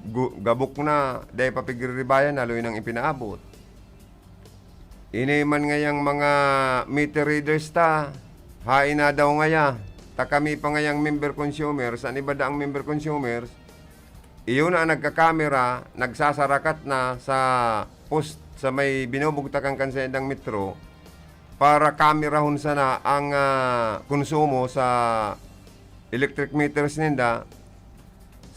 gu-, gabok na, dahil papigribayan, haloy nang ipinaabot. Ini man ngayang mga meter readers ta, hain na daw ngaya. Ta kami pa ngayang member consumers, an iba daang member consumers, iyo na ang nagkakamera, nagsasarakat na sa post sa may binubugtakan kan saindang metro para kamerahon sana ang, ah, konsumo sa electric meters ninda,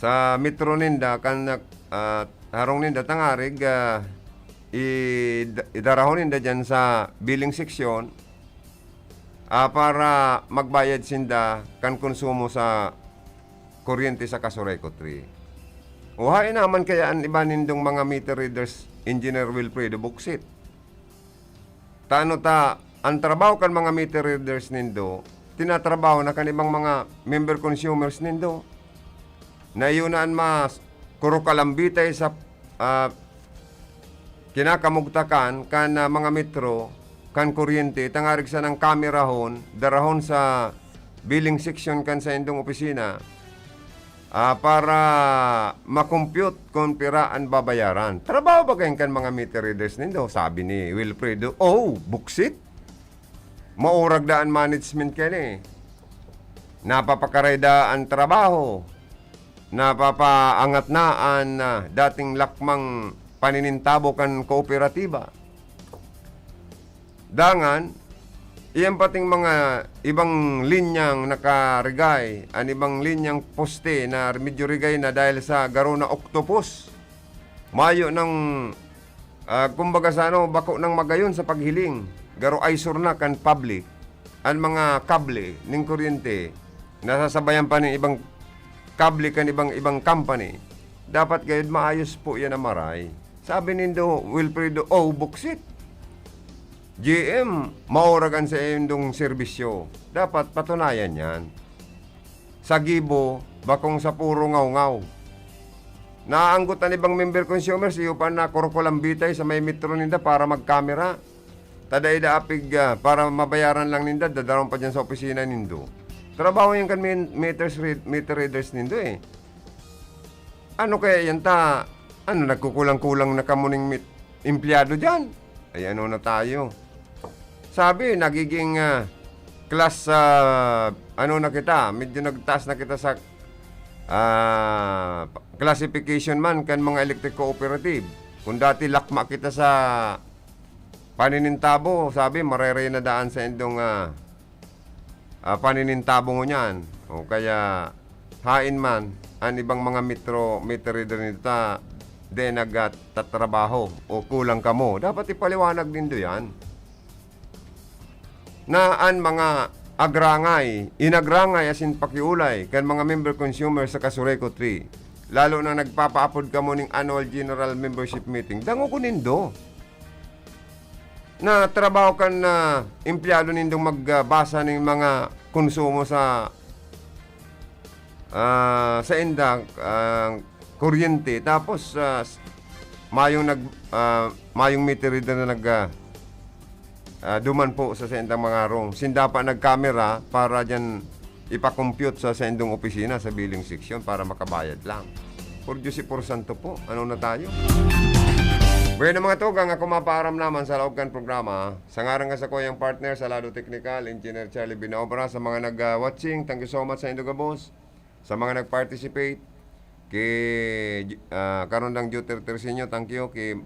sa metro ninda, kan, ah, harong ninda tangarig, ah, id-, idarahon ninda diyan sa billing section, ah, para magbayad sinda kan konsumo sa kuryente sa Casureco three. O hain naman kaya an iba nindong mga meter readers, Engineer Wilfredo Buksit? Tano ta, an trabaho kan mga meter readers nindo, tinatrabaho na kan ibang mga member consumers nindo. Na iyo na an mas kurukalambitay sa, ah, kinakamugtakan kan, ah, mga metro, kan kuryente, tangarig sanang kamerahon, darahon sa billing section kan saindong opisina, ah, para ma-compute kun pira an babayaran. Trabaho ba kayan kan mga meter readers nindo? Sabi ni Wilfredo, "Oh, buksit! Maurag da an management kani. Napapakaray da an trabaho. Napapaangat na an, ah, dating lakmang paninintabo kan kooperatiba." Dangan, iyan pating mga ibang linyang nakarigay, an ibang linyang poste na medyo rigay na dahil sa garo na octopus. Mayo nang, ah, kumbaga sa ano, bako nang magayon sa paghiling. Garo eyesore na kan public. An mga kable ning kuryente, nasasabayan pa nin ibang kable kan ibang, ibang company. Dapat gayod maayos po yan na maray. Sabi nindo, Wilfredo, "Oh, buksit! G M, maurag an saindong serbisyo." Dapat patunayan yan. Sa gibo, bakong sa puro ngaw-ngaw. Naanggot an ibang member consumers, iyo pa na kurukulambitay sa may metro ninda para magkamera. Tadai da apig, ah, para mabayaran lang ninda, dadaron pa dyan sa opisina nindo. Trabaho yan kan men-, meters read-, meter readers nindo eh. Ano kaya yan ta? Ano, nagkukulang-kulang na kamo ning mit-, empleyado dyan? Ay, ano na tayo? Sabi, nagiging, ah, class, ah, ano na kita, medyo nagtaas na kita sa, ah, classification man kan mga electric cooperative. Kung dati lakma kita sa paninintabo, sabi, marere na daan sa indong, ah, ah, paninintabo ngunyan. O kaya, hain man, an ibang mga metro, meter reader nito ta, di nagtatrabaho o kulang kamo. Dapat ipaliwanag nindo yan. Na an mga agrangay, inagrangay asin pakiolay kan mga member consumer sa Casureco three, lalo na nagpapaapod kamo ning annual general membership meeting, dangogon nindo. Na trabaho kan, ah, empleyado nindong magbasa ning mga konsumo sa, ah, sa inda, ah, kuryente. Tapos, ah, s-, mayong nag, ah, mayong meter reader na nag, ah, ah, duman po sa saindang mga room. Sinda pa nag-camera para diyan ipa-compute sa saindong opisina sa billing section para makabayad lang. Por Diyos y por santo po, ano na tayo? Bueno, mga tugang, ako mapaaram naman sa laog kan programa. Sa ngaran nga sa kuyang partner sa lado teknikal, Engineer Charlie Binaobra, sa mga nag, ah, watching, thank you so much sa indo gabos. Sa mga nag-participate, ki, ah, karon lang Juter Terceño, thank you. Ki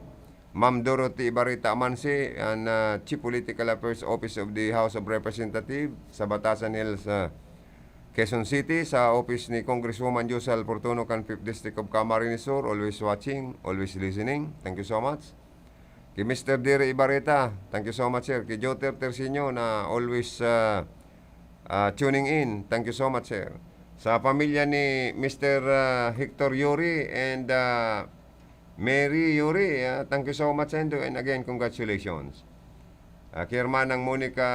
Ma'am Dorothy Ibarita Amansi, an, ah, Chief Political Affairs Office of the House of Representatives sa Batasan Hills, ah, Quezon City, sa office ni Congresswoman Josal Fortuno kan Fifth District of Camarines Sur, always watching, always listening. Thank you so much. Ki Mister Diri Ibarita, thank you so much, sir. Ki Joter Terceño na always, ah, ah, tuning in, thank you so much, sir. Sa pamilya ni Mister, ah, Hector Yuri and, ah, Mary Yuri, ah, thank you so much, sendo, and again, congratulations. Ah, ki Hermanang Monica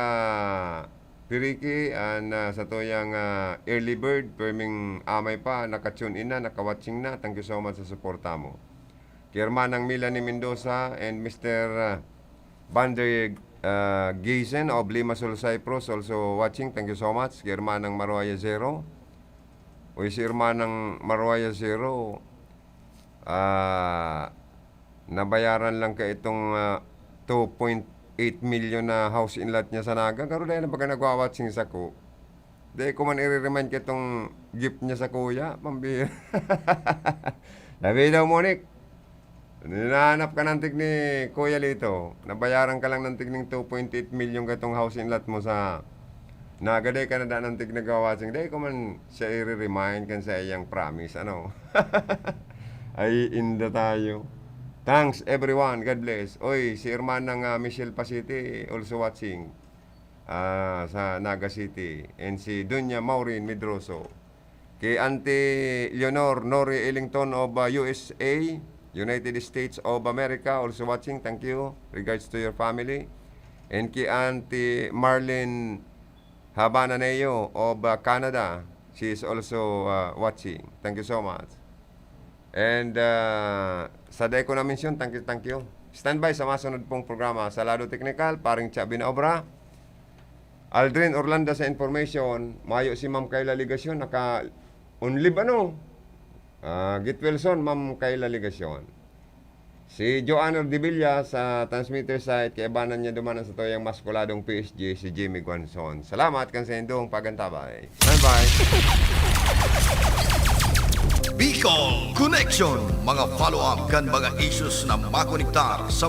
Piriki, an, ah, satuyang, ah, early bird, perming amay pa, naka-tune in na, naka-watching na. Thank you so much sa suporta mo. Ki Hermanang Melanie Mendoza and Mister, ah, Vander, ah, Giesen of Limassol, Cyprus, also watching. Thank you so much. Ki Hermanang Maruaya Zero. Uy, si Hermanang Maruaya Zero, ah, nabayaran lang ka itong, ah, two point eight million na house and lot niya sa Naga. Garo dahil na baga nagwa-watching sako. Dai ko man i-remind ka itong gift niya sa kuya. Pambira. Sabi daw, Monique, hinahanap ka ng tig ni Kuya Lito. Nabayaran ka lang ng tig ning two point eight million katong house and lot mo sa Naga. Dai ka na da ng tig nagwa-watching. Dai ko man siya i-remind kan sa iyang promise. Ano? Ay, inda tayo. Thanks, everyone. God bless. Oy, si Hermanang, ah, Michelle Pasiti, also watching, ah, sa Naga City. And si Doña Maureen Medroso. Ki Auntie Leonor Nori Ellington of, ah, U S A, United States of America, also watching. Thank you. Regards to your family. And ki Auntie Marlene Habana Neo of, ah, Canada. She is also, ah, watching. Thank you so much. And, ah, sa dai ko na-mention, thank you, thank you. Standby sa masunod pong programa. Sa lado teknikal, Paring Chabi na Obra. Aldrin Orlando sa information, mayo si Ma'am Kayla Legacion, naka-on leave, ano? Ah, get well soon, Ma'am Kayla Legacion. Si Joanne Ordevilla sa transmitter site, kaibanan niya duman ang satuyang maskuladong P S G, si Jimmy Guanzon. Salamat kan sa indong pagantabay. Bye-bye. Bicol Connection, mga follow-up kan mga issues na makonektar sa